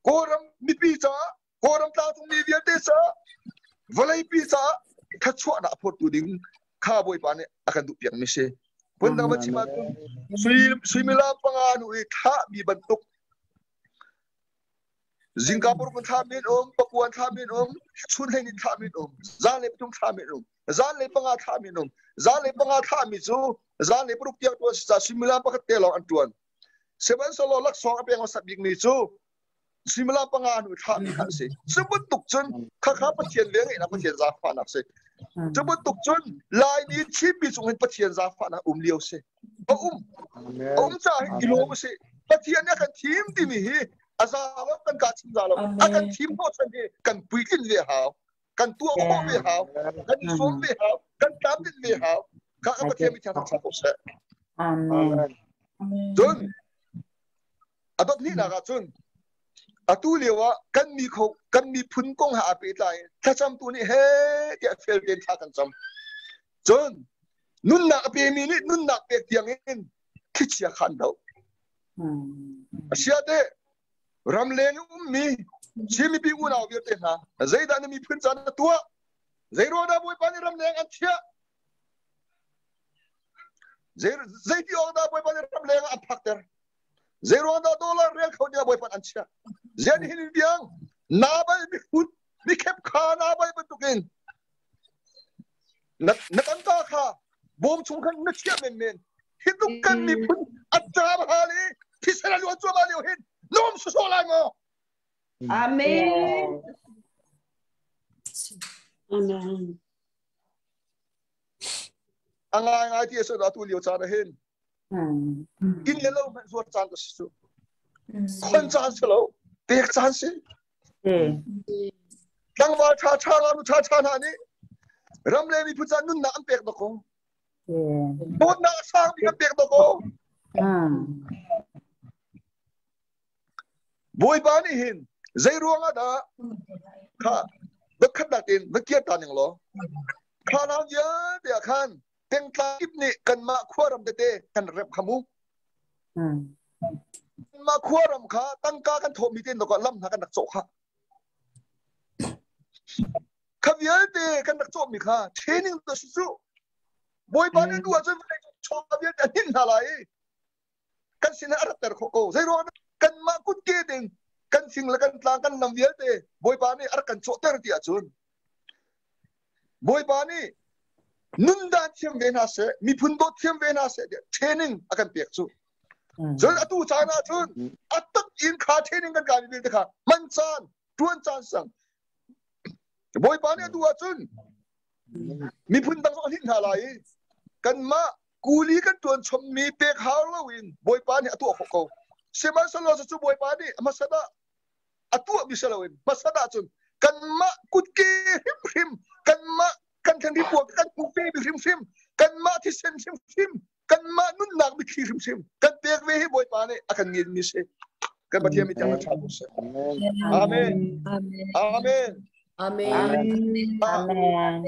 Kawlram mipi caah, Kawlram tlangcungmi vialte caah, vawleipi caah thluachuahnak a phortu ding kha Bawipa nih a kan duhpiakmi si. Phundang va chim ahcun suimilam panga hnu i thlahmi bantuk Zingka paruk in thla men um, pakuan thla men um, chun hlei ni thla men um, zan le pathum thla men um, zan le panga thla men um. Zan le panga thla mi cu zan le paruk tiang tuan si suimilam pakhat te lawng an tuan. Sihmanhsehlaw laksawng a peng hmasat bik mi cu suimilam panga hnu thla mi kha an si. Cu bantuk cun khakha Pathian ve ngeihnak Pathian zaangfahnak si. Cu bantuk cun Laimi Chinmi cung hin Pathian zaangfahnak um lio si. A um. A um caah hin i lawm a si. Pathian nih a kan thim timi hi a za lo kan ka chim za lo. A kan thim hnawhchan hi kan puitlin ve hau. Kan tuah khawh ve hau. Kan i sawm ve hau. Kan tlamtlin ve hau. Kha ka Pathian mi thiang thlarau ko seh. Amen. Cun a dot hnihnak ah cun atu lio ah kan mi kho kan miphun kong ha aa pehtlai thlacamtu nih he tiah fel tein thla kan cam. Cun nunnak a pemi nih nunnak pek tiang in thlichia kha an doh. Asiate ramleng i ummi Chin mipi unau vialte hna zeidah na miphun ca na tuah? Zeiruang dah Bawipa nih ramleng an chiah? Zeiti awk dah Bawipa nih ramleng ah an phakter? Zeiruang dah dollar rel kho ding ah Bawipa an chiah? Zian hin tiang nabal mihrut mikhep kha nabal bantukin na tangka kha bawm chung khan na chiah menmen hi tluk kan miphun a ṭam hal i thisen a luan cuahmah lio hin na um sawsawh lai maw? Amen. Amen. A ngaingai ti a si atu lio caan ah hin inn le lo hmanh zuar caan ka si cu. Khon caan si lo, pek caan si. Tlangval ṭha ṭha ngaknu ṭha ṭha hna nih ram le miphun caah nunnak an pek dawkaw. Dawtnak a sang bik an pek dawkaw. Bawipa nih hin zei ruang ah dah kha voikhatnak in va kir ta ning law kha hlan vialte ah khan pengtlang kip nih kanmah khuaram tete kan rep kha mu. Kanmah khuaram kha tangka kan thawhmi te in lam hna kan rak cawh kha. Kha vialte kan rak cawhmi kha training to si cu. Bawipa nih duh ahcun vawlei chaw vialte a hninh hna lai i kan sinah a ratter khawh ko. Zeiruang kanmah kutke ding kan fing le kan tlang kan lam vialte Bawipa nih a rak kan cawhter ti ahcun Bawipa nih nundan thiam ve hna seh, miphun dawt thiam ve hna seh tiah training a kan pek cu. Cun atu caan ah cun a tak in kha training kan kai mi vialte kha hman caan, tuan caan sang. Bawipa nih atu ahcun miphun dang zong a hlinh hna lai i kanmah kuli kan tuan chommi pek hau loin Bawipa nih a tuah khawh ko. Sihmanhsehlaw cucu Bawipa nih hmasa ah a tuahmi si loin hmasa ahcun kanmah kutke hrimhrim kanmah kan thlen ripuak kan pumpe mi hrimhrim kanmah thisen hrimhrim kanmah nunnak mitthli hrimhrim kan pek ve hi Bawipa nih a kan ngenmi si. Kan Pathian mi tiang ṭha ko seh. Amen. Amen. Amen. Amen.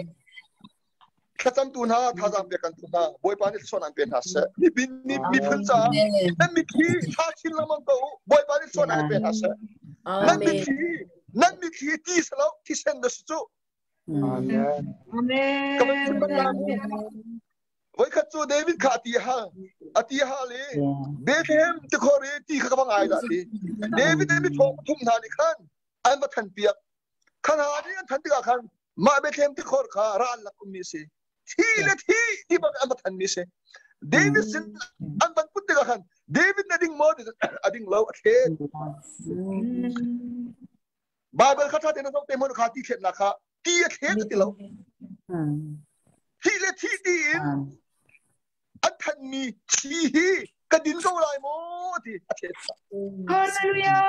Thlacamtu hna thazaang pek kan tu hna Bawipa nih thluachuah an pe hna seh. Miphun caah nan mitthli thla chin lengmang ko u. Bawipa nih thluachuah an pe hna seh. Nan mitthli nan mitthli ti si lo thisen na si cu. Amen. Amen. Voikhat cu David kha a ti hal a ti hal i Bethlehem tikhor i ti kha ka va ngai dah ti. David nih mithawng pathum hna nih khan an va than piak. Kha hna nih an than tikah khan mah Bethlehem tikhor kha ral lak ummi a si. Thi le thi ti bak an va thanmi a si. David sin an van put tikah khan David na ding maw a ding lo a thlet. Bible kha ṭha tein zoh te hmanh kha ti thletnak kha ti a thlet a ti lo. Thi le thi ti in an thanmi thi hi ka din ko lai maw ti a thlet. Hallelujah.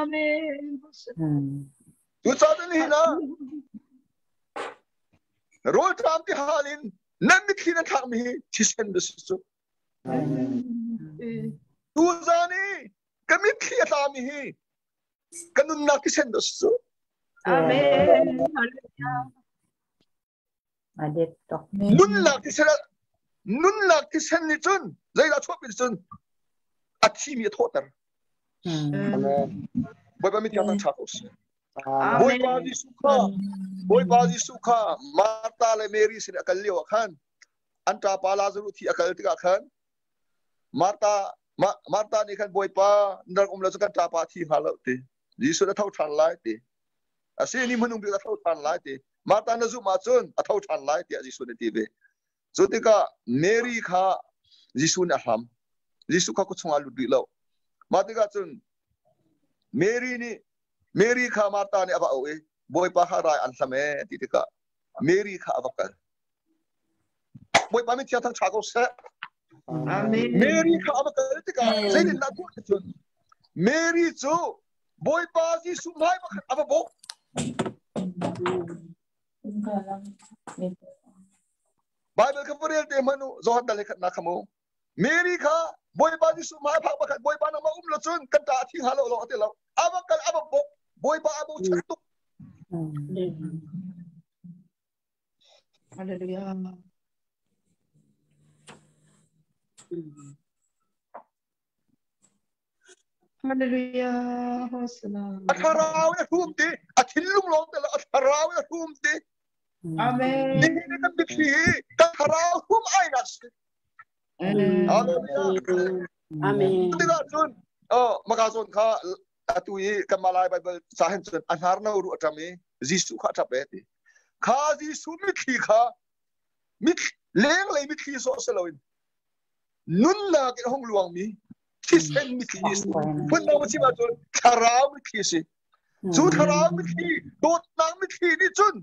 Amen. Cucaah nihin ah rawlṭam ti hal in nan mitthli nan thlakmi hi thisen na si cu. Tuzan i ka mitthli a tlami hi ka nunnak thisen na si cu. Amen. Hallelujah. A det tuk. Nunnak thisen nunnak thisen nih cun zeidah chuahpi cun a thimi a thawhter. Bawipa mi thiang tha ko seh. Bawipa Jesuh kha Bawipa Jesuh kha Martha le Mary sin a kal lio ah khan an ṭapa Lazarus thi a kal tikah khan Martha Martha nih khan Bawipa na rak um lo cu kan ṭapa thi hnga lo ti. Jesuh na tho ṭhan lai ti. A si ni hmanung bik a tho ṭhan lai ti. Martha na zumh ahcun a tho ṭhan lai tiah Jesuh nih a ti ve. Cu tikah Mary kha Jesuh nih a hlam. Jesuh kha khuachung ah lut rih lo. Mah tikah cun Mary nih Mary kha Martha nih a va auh i Bawipa kha rai an hlam ee ti tikah Mary kha a va kal. Bawipa min thiang thang ṭha ko seh. Amen. Mary kha a va kal tikah zeitindah tuah ti cun Mary cu Bawipa Jesuh hmai pakhat a va bawk. Bible kha va rel te hmanh u Johan dal he khat na kham u. Mary kha Bawipa Jesuh hmai phak pakhat Bawipa nangmah um lo cun kan ta a thi hnga lo lo a ti lo. A va kal a va bawk Bawipa a bochan tuk. Hallelujah. Hallelujah. Hosanna. A thlarau in a hrum ti, a thinlung lawng te lo, a thlarau in a hrum ti. Amen. Nihin ni kan mitthli hi kan thlarau hrum ai nak si. Hallelujah. Amen. Tikah cun, oh, maka zawn kha atu i kan Malay Bible ca hin cun a hnar no ru a ṭam i Jesuh kha a ṭap e ti. Kha Jesuh mitthli kha mit lenglei mitthli sawh si loin nunnak in a hung luangmi thisen mitthli si. Phundang va chim ahcun thlarau mitthli si. Cu thlarau mitthli, dawtnak mitthli nih cun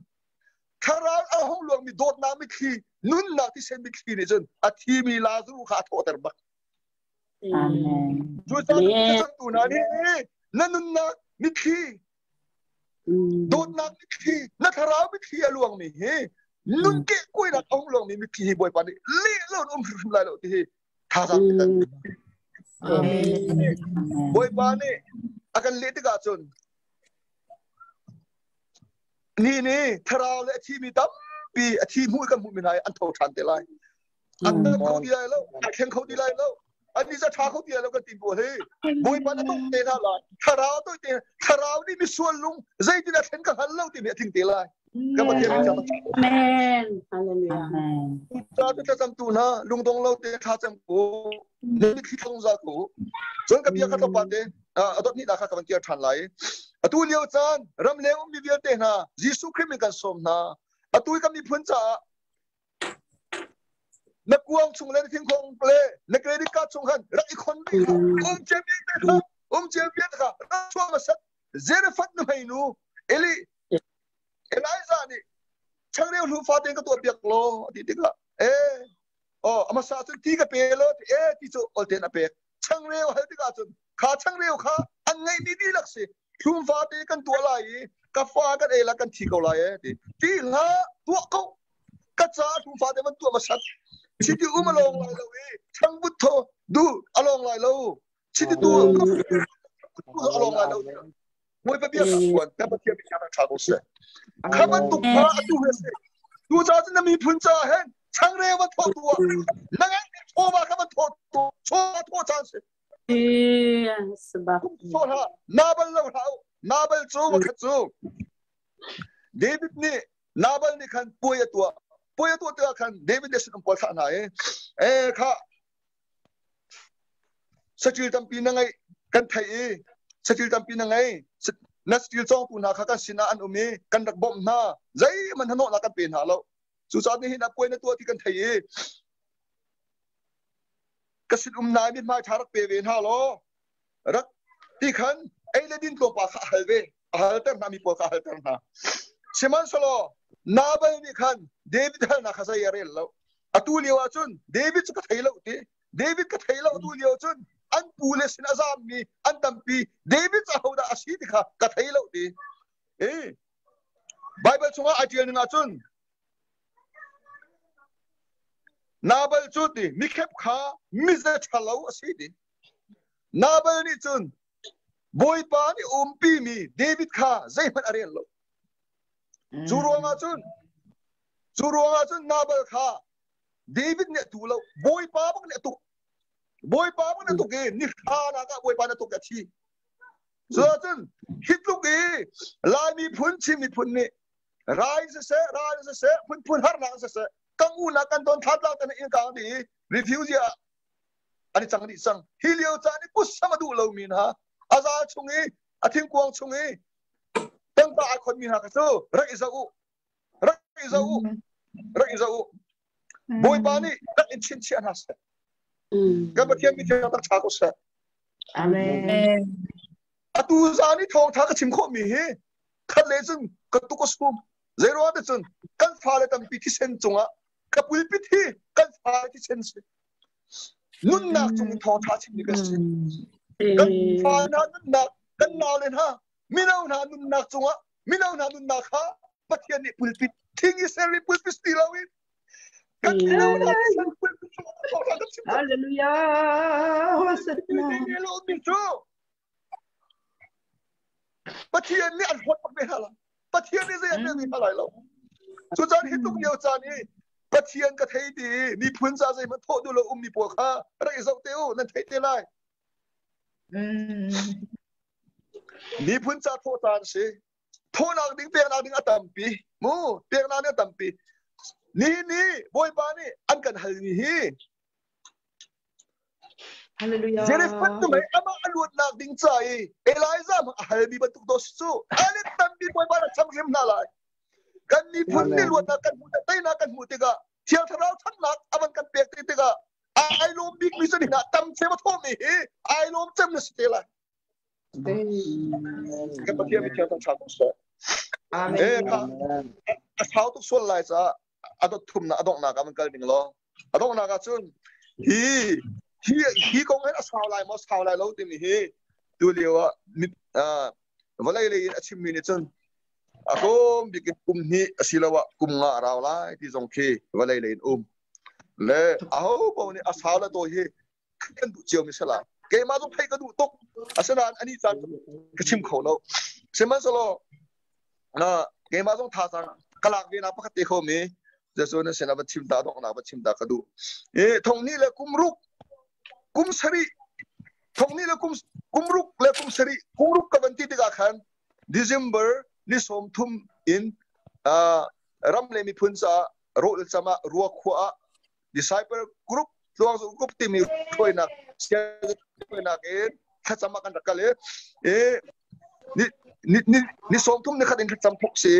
thlarau a hung luangmi dawtnak mitthli, nunnak thisen mitthli nih cun a thimi Lazarus kha a thawhter bak. Amen. Cucaah cangtu hna nih na nunnak mitthli, dawtnak mitthli, na thlarau mitthli a luangmi hi nun kehkuainak a hung luangmi mitthli hi Bawipa nih leh lo in um hrimhrim lai lo ti hi thazaang pe kan. Amen. Bawipa nih a kan leh tikah cun ni nih thlarau le a thimi tampi a thi hmuh kan hmuhmi hna hi an tho ṭhan te lai. An dam kho ti lai lo, a thleng kho ti lai lo, an ni ṭha kho ti lai lo kan ti pawl hi Bawipa na tuk te hna lai. Thlarau toi te thlarau nih misual lung zeitin a thlen ka hngal lo timi a tling te lai. Kan Pathian min thiang Amen. Hallelujah. Amen. Ca tu thlacam tu hna lungdong lo te thla cam ko na mitthli thong za ko cun ka bia kha tlawmpal te a dot hnih kha ka van kir ṭhan lai. Atu lio caan ramleng ummi vialte hna Jesuh Khrih min kan sawm hna. Atu i kan miphun caah na kuang chung le na thingkung le na credit card chung khan rak i khon dih kha um cem te kha um cem te kha rak chuah hmasat Zarephath nu hmeinu Eli Elijah nih changreu hlu fate ka tuah piak law a ti tikah e oh amasa cun ti ka pe law ti e ti cu olten a pek changreu hal tikah cun kha changreu kha an ngeihmi dihlak si thlum fate kan tuah lai i ka fa kan ei la kan thi ko lai e ti ti hlah tuah ko ka ca thlum fate man tuah masat chiti um along lai lo i changbut tho du along lai lo chiti tu along lai lo Bawipa bia kha phuan kan Pathian bia kha ṭha ko seh. Kha bantuk kha atu he si. Tu ca cu na miphun caah hin changreu va thawh tu ah na ngeihmi chawva kha va thawh tu chawva thawh caan si. Thawh hlah Nabal lo hlah u. Nabal cu vakhat cu David nih Nabal nih khan puai a tuah. Puai a tuah tikah khan David nih sinum pawl thlah hna i e kha Saṭil tampi na ngeih kan theih i saṭil tampi na ngei. Na saṭil cawngtu hna kha kan sinah an um i kan rak bawmh hna. Zeihmanh hnahnawhnak kan pe hna lo. Cucaah nihin ah puai na tuah ti kan theih i ka sinum nai mithmai ṭha rak pe ve hna law rak ti khan ei le din tlawmpal kha a hal ve. A halter hna mi pawl kha a halter hna. Sihmanhsehlaw Nabal nih khan David halnak kha zei a rel lo. Atu lio ah cun David cu ka thei lo ti. David ka thei lo atu lio cun an pu le sin a zammi an tampi. David cu ahodah a si ti kha ka thei lo ti. E Bible chungah ai ṭial ning ahcun Nabal cu ti mikhep kha mize ṭhalo a si ti. Nabal nih cun Bawipa nih umpimi David kha zeihmanh a rel lo. Cu ruangah cun Cu ruangah cun Nabal kha David nih a tu lo, Bawipa bak nih a tuk. Bawipa bak nih a tuk i ni hra nak ah Bawipa nih a tuk i a thi. Cuahcun hi tluk i Lai miphun, Chin miphun nih rai siseh, ral siseh, phunphun harnak siseh, kan unak kan ton thlatlang kan in kang dih i refugee ah an i cang dih cang. Hi lio caan i kutsam a duh lomi hna, a zal chung i a thingkuang chung i tangka ai khonmi hna kha cu rak i zoh u. Rak i zoh u. Rak i zoh u. Bawipa nih rak in chinchiah hna seh. Kan Pathian mi thiang tak ṭha ko seh. Amen. Atu zan i thawngṭha ka chim khawhmi hi khat le cun ka tuk a sum. Zeiruang te cun kan fale tampi thisen cungah ka pulpit hi kan fale thisen si. Nunnak cung in thawngṭha chimmi kan si. Kan fa hna nunnak, kan naule hna, mino hna nunnak cungah mino hna nunnak kha Pathian nih pulpit thing i ser i pulpit ti loin kan mino hna thisen pulpit cungah thawngṭha kan chim. Hallelujah. Cu Pathian nih an hlawt bak ve hna lai. Pathian nih zei an rel ve hna lai lo. Cu caan hi tuk lio caan i Pathian ka thei ti i miphun ca zeihmanh thawh duh lo ummi pawl kha rak i zoh te u nan theih te lai. Miphun ca thawh caan si. Thawhnak ding peknak ding a tampi. Mu peknak ding a tampi. Nihin ni Bawipa nih an kan halmi hi Hallelujah. Zarephath nu mei amah a luatnak ding ca i Elijah hmang a halmi bantuk daw si cu alit tampi Bawipa rak cham hrim hna lai. Kan miphun nih luatnak kan hmuh teinak kan hmuh tikah Thiang Thlarau thannak a van kan pek te tikah ai lawm bikmi cu nihin ah tam cem a thawmi hi ai lawm cem na si te lai. Kan Pathian mi thiang thang ko seh. Amen. Eh kha a sau tuk sual lai caah a dot thumnak a donghnak ah man kal ding law a donghnak ah cun hi hi hi kong hin a sau lai maw sau lai lo timi hi tu lio ah vawlei lei in a chimmi nih cun a tlawm bik in kum hnih asiloah kum nga a rau lai ti zong khi vawlei lei in um le aho paoh nih a sau le tawi hi kan duh cio mi si lai keimah zong theih ka duh tuk asinain ani caan ka chim kho lo sihmanhsehlaw keimah zong thazaang ka lak ve na pakhat te kho mi jesuh na sin ah va chim ta donghnak va chim ta ka duh i thong ni le kum ruk kum sarih thong ni le kum kum ruk le kum sarih kum ruk ka van ti tikah khan December ni 30 in ram le miphun caah rawl cam ah ruakhua ah disciple group tluang zu group timi hruainak hruainak in thlacam ah kan rak kal i ni ni ni 30 ni khat in thlacam thok si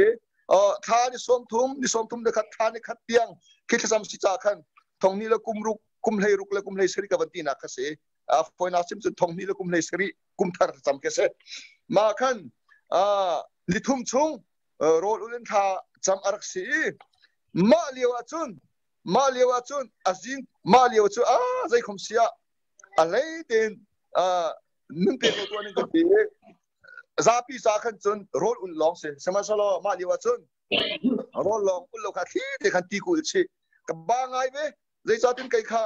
thla ni 30 ni 30 ni khat thla ni khat tiang khi thlacam si ca khan thong ni le kum ruk kum hlei ruk le kum hlei sari ka van ti nak kha si foina sim cun thong ni le kum hlei sari kum thar thlacam ke si ma khan ni thum chung rawl ulin thla cam a rak si i mah lio ah cun mah lio ah cun a zing mah lio cu a zei khom sia a hlei tein nun te ko tuan in kan ti zapi ca khan cun rawl un lawng si sihmanhsehlaw mah lio ah cun rawl lawng ul lo kha thli te khan ti kul chi ka ba ngai ve zeicatin kei kha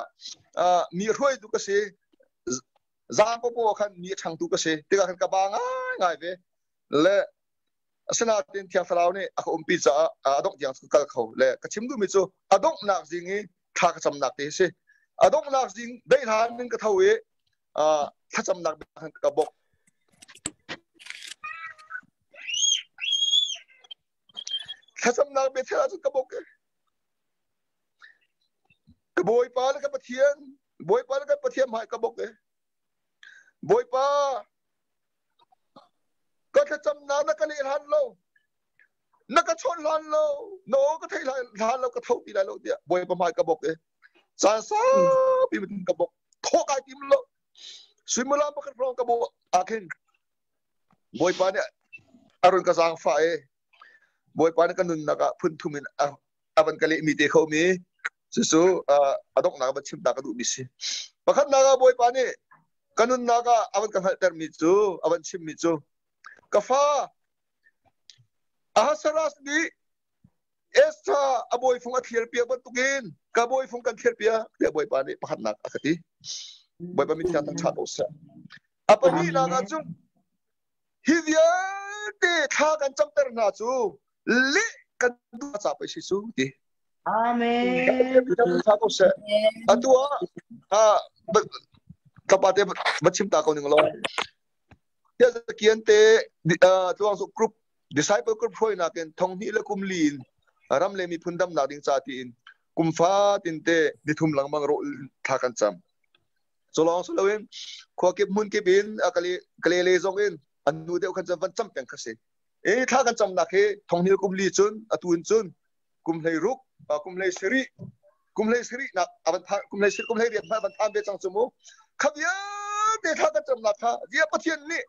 mi hruaitu ka si zaang popo khan mi a ṭhangtu ka si tikah khan ka ba ngai ngai ve le Asinain Thiang Thlarau nih a ka umpi caah a dongh tiang ka kal kho le ka chim duhmi cu a donghnak zing i thla ka camnak te hi si. A donghnak zing deihlan in ka tho i thlacamnak khan ka bawk. Thlacamnak Bethel ahcun ka bawk i ka Bawipa le ka Pathian, Bawipa le ka Pathian hmai ka bawk i Bawipa ka thlacamnak na ka leh hlan lo na ka chawnh hlan lo na aw ka thei hlan lo ka tho ti lai lo tiah Bawipa hmai ka bawk i caan saupi ka bawk thawh kai tim lo suimilam pakhat hrawng ka bawh ah khin Bawipa nih a run ka zaangfah i Bawipa nih ka nunnak ah phun thum in a van ka lehmi te kho mi cucu a donghnak van chim ta ka duhmi si. Pakhatnak ah Bawipa nih ka nunnak ah a van ka hngalhtermi cu a van chimmi cu ka fa Ahasuerus nih Esther a bawifung a thlir piak bantukin ka bawifung kan thlir piak tiah Bawipa nih pakhatnak a ka ti. Bawipa mithiang thangṭhat ko seh. A pahnihnak ah cun Hi vialte thla kan camter hna cu leh kan duh ca pei si cu ti. Amen. Atu ah tlapa te va chim ta ko ning law. Tia kian te tluang su group disciple group hruai nakin thong hnih le kum li in ram le miphun dam nak ding ca tiin kum fa tin te nithum lengmang ro thla kan cam. Culawng si loin khua kip hmun kip in kale kale le zong in an nu deuh khan van cam peng kha si. E thla kan camnak hi thong hnih kum li cun atu in cun kum hlei ruk kum hlei sarih kum hlei sarih nak avan tha kum hlei kum hlei riat van than ve cang cu mu kha vialte thla kan camnak kha zia Pathian nih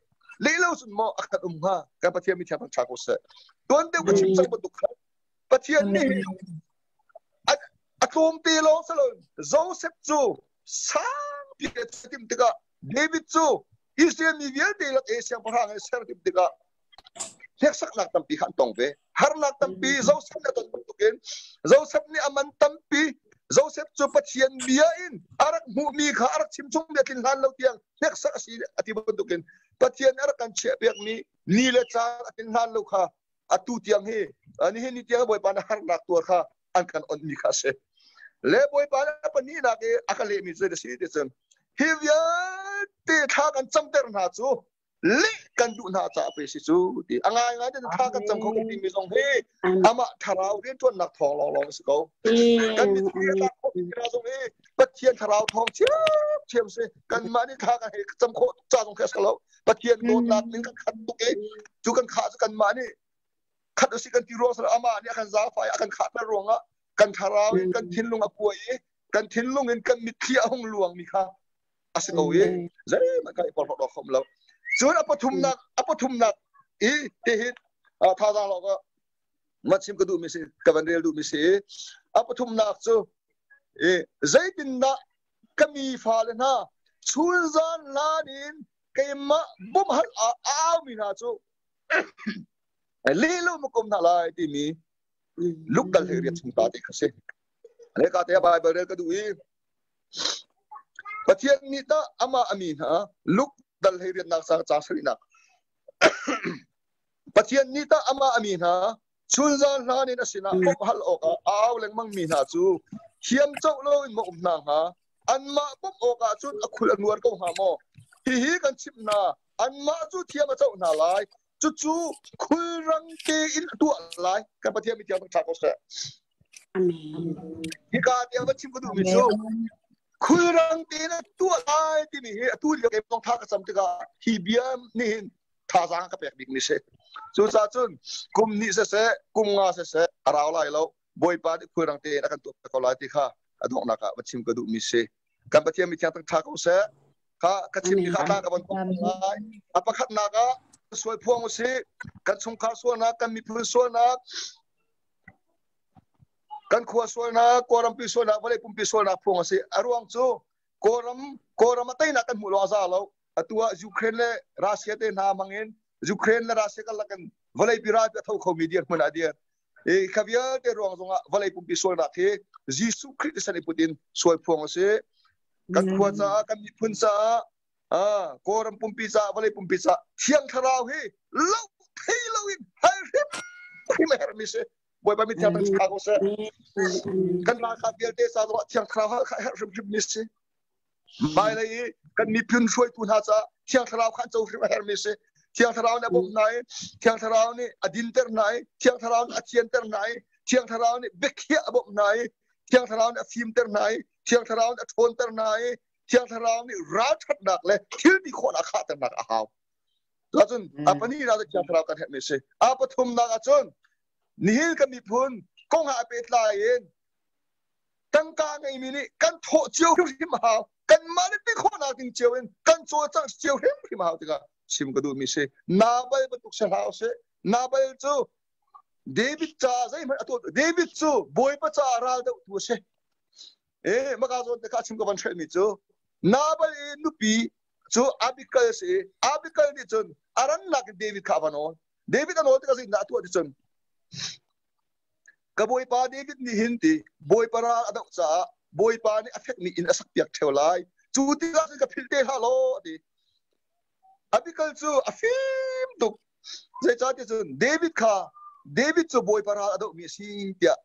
leh lo cun maw a khat um hnga kan Pathian mi thiang tha ko seh tuan deuh ka chim cang bantuk kha Pathian nih a tlawmte lawng si lo Joseph cu sangpi a tim tikah David cu Israel mi vialte lak i siangpahrang in ser tim tikah hneksaknak tampi kha an tong ve. Harnak tampi Joseph nih a ton bantukin Joseph nih a man tampi Joseph cu Pathian bia in a rak hmuhmi kha a rak chimchung bia tlin hlan lo tiang hneksak a si a ti bantukin Pathian nih a rak kan chiahpiakmi ni le caan a tlin hlan lo kha atu tiang hi nihin ni tiang Bawipa na harnak tuar kha an kan onhmi kha a si. Le Bawipa nih a pahnihnak i a ka lehmi cu a si ti cun hi vialte thla kan camter hna cu leh kan duh hna caah pei si cu ti a ngai ngai te thla kan cam kho kan timi zong hi amah thlarau rianṭuannak thawng lawnglawng a si ko. Kan mitthli a tlak khawh ti zong hi Pathian thlarau thawng thiamthiam si. Kanmah nih thla kan hei cam khawh ca zong khi a si lo. Pathian dawtnak ning kan khat tuk i cu kan khah cu kanmah nih khat usih kan ti ruang sala amah nih a kan zaangfah i a kan khahter ruangah kan thlarau in kan thinlung a kuai i kan thinlung in kan mitthli a hung luangmi kha a si ko i zeihmanh kan i porhlawt awk um lo. Cun a pathumnak i tihin thazaang lawng ah ma chim ka duhmi si ka van rel duhmi si a pathumnak cu i zeitindah ka mi fale hna chunzan lan in keimah bawmhhal ah a aumi hna cu lehlo ma kom hna lai timi lukdal he riat chung ta te kha si le ka te Bible rel ka duh i Pathian nih tah amah a mi hna luk dal he riatnak ca ca sarihnak Pathian nih tah amah a mi hna chunzan hlan in a sinah bawmh hal awkah a au lengmang mi hna cu thiam coh loin maw um hna hnga? Anmah bawmh awkah cun a khul a nuar ko hnga maw? Hihi kan chimh hna, anmah cu thiam a coh hna lai. Cucu khulrang tein a tuah lai. Kan Pathian mi thiang ṭha ko seh. Amen. Hika tiang va chim ka duhmi cu khulrang tein a tuah lai timi hi atu lio ke tha ka cam tikah hi bia nih hin thazaang ka pek bikmi si. Cucaah cun kum hnih siseh, kum nga siseh a rau lai lo. Bawipa nih khulrang tein a kan tuah ko lai ti kha a donghnak ah va chim ka duhmi si. Kan Pathian mi thiang tak ṭha ko seh. Kha ka chimmi kha tlang ka van lai. A pakhatnak ah sual phuang usih. Kan chungkhar sualnak, kan miphun sualnak, kan khua sualnak, Kawlrampi sualnak, vawlei pumpi sualnak phuang a si. A ruang cu Kawlram Kawlram a teinak kan hmuh lo a za lo. Atu ah Ukraine le Russia te hna hmang in Ukraine le Russia karlak in vawlei pi ral a tho khomi dirhmun ah a dir. I kha vialte ruang zongah vawlei pumpi sualnak hi Jesuh Khrih san i put in sual phuang a si. Kan khua caah, kan miphun caah, Kawlram pumpi caah, vawlei pumpi caah Thiang Thlarau hi lo thei lo in hal hrim hrim a herhmi si. Bawipa mi thiang thlarau ko seh. Kan ralkap vialte ca zongah Thiang Thlarau herh hrimhrim mi si. Hmailei i kan miphun hruaitu hna caah Thiang Thlarau kha an co hrim a herhmi si. Thiang Thlarau nih a bawmh hna i Thiang Thlarau nih a dinter hna i Thiang Thlarau nih a thianter hna i Thiang Thlarau nih biakhiah a bawmh hna i Thiang Thlarau nih a fimter hna i Thiang Thlarau nih a ṭhawnter hna i Thiang Thlarau nih ralṭhatnak le thil ti khawhnak khahternak a hau. Cun a pahnihnak cu Thiang Thlarau kan herhmi a si. A pathumnak ah cun nihin kan miphun kong ah a pehtlai in tangka ngeimi nih kan thawh cio hrimhrim a hau. Kanmah nih ti khawhnak ding cio in kan cawlcangh cio hrimhrim a hau tikah chim ka duhmi si. Nabal bantuk si hlah usih. Nabal cu David ca zeihmanh a tuah David cu Bawipa caah ral dohtu a si. Eh maka zawn te kha chim ka van hrelmi cu Nabal i nupi cu Abigail a si i Abigail nih cun a rannak in David kha a va nawl. David a nawl tikah zeitindah a tuah ti cun Ka bawipa David nih hin ti Bawipa ral a doh caah Bawipa nih a fekmi inn a sakpiak ṭheo lai. Cu tikah cun ka philh te hlah law a ti. Abigail cu a fim tuk. Zeicahtiah cun David kha David cu Bawipa ral a dohmi a si tiah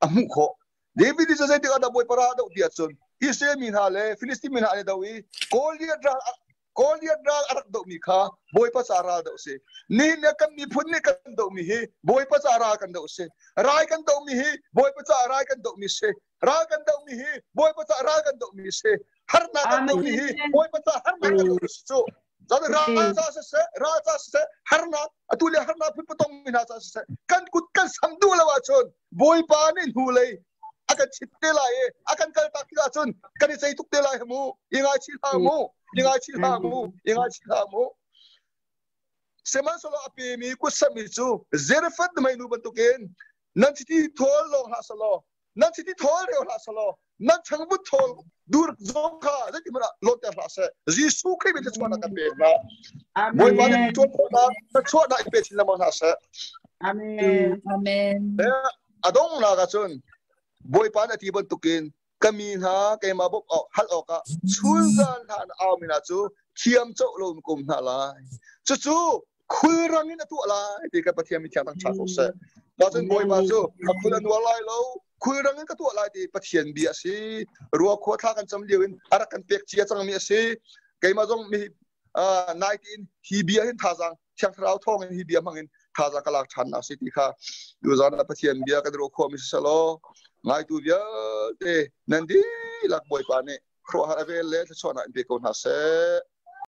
A hmuh khawh. David nih zeitik ah dah Bawipa ral a doh ti ahcun Israel mi hna le Filistin mi hna an i do i Goliath ral Goliath ral a rak dohmi kha Bawipa ca ral doh si. Nihin ni kan miphun nih kan dohmi hi Bawipa ca ral kan doh si. Rai kan dohmi hi Bawipa ca rai kan dohmi si. Ral kan dohmi hi Bawipa ca ral kan dohmi si. Harnak kan dohmi hi Bawipa ca harnak kan dohmi si cu. Cun ral ca siseh, ral ca siseh, harnak atu le harnak phun patong mi hna ca siseh, kan kut kan sam duh lo ahcun Bawipa nih hnulei a kan chit te lai i a kan kaltak tik ahcun kan i cei tuk te lai mu. I ngaichih hlah mu. I ngaichih hlah mu. I ngaichih hlah mu. Sihmanhsehlaw a pemi kutsammi cu Zarephath nuhmeinu bantukin nan chiti thawl lawng hlah selaw nan chiti thawl reu hlah selaw nan changvut thawl dur zong kha zeiti hmanh ah lawnter hlah seh. Jesuh Khrih min thluachuahnak kan pek hna. Bawipa nih tuan khawhnak thluachuahnak in pe chin lengmang hna seh. Amen. Amen. A donghnak ahcun Bawipa nih a ti bantukin ka mi hna keimah bawmh awk hal awkah chunzan hna na aumi hna cu thiam coh lo in kum hna lai. Cucu khulrang in a tuah lai ti kan Pathian mi thiang thang ṭha ko seh. Mah cun Bawipa cu a khul a nuar lai lo, khulrang in ka tuah lai ti Pathian bia a si. Rua khua thla kan cam lio in a rak kan pek cia cangmi a si. Keimah zong mi nai tiin hi bia hin thazaang Thiang Thlarau thawng in hi bia hmang in thazaang ka lak ṭhan nak si ti kha tuzaan ah Pathian bia kan ruah khawhmi si selaw ngaitu vialte nan dihlak Bawipa nih khuaruahhar a vel le thluachuahnak in pe ko hna seh.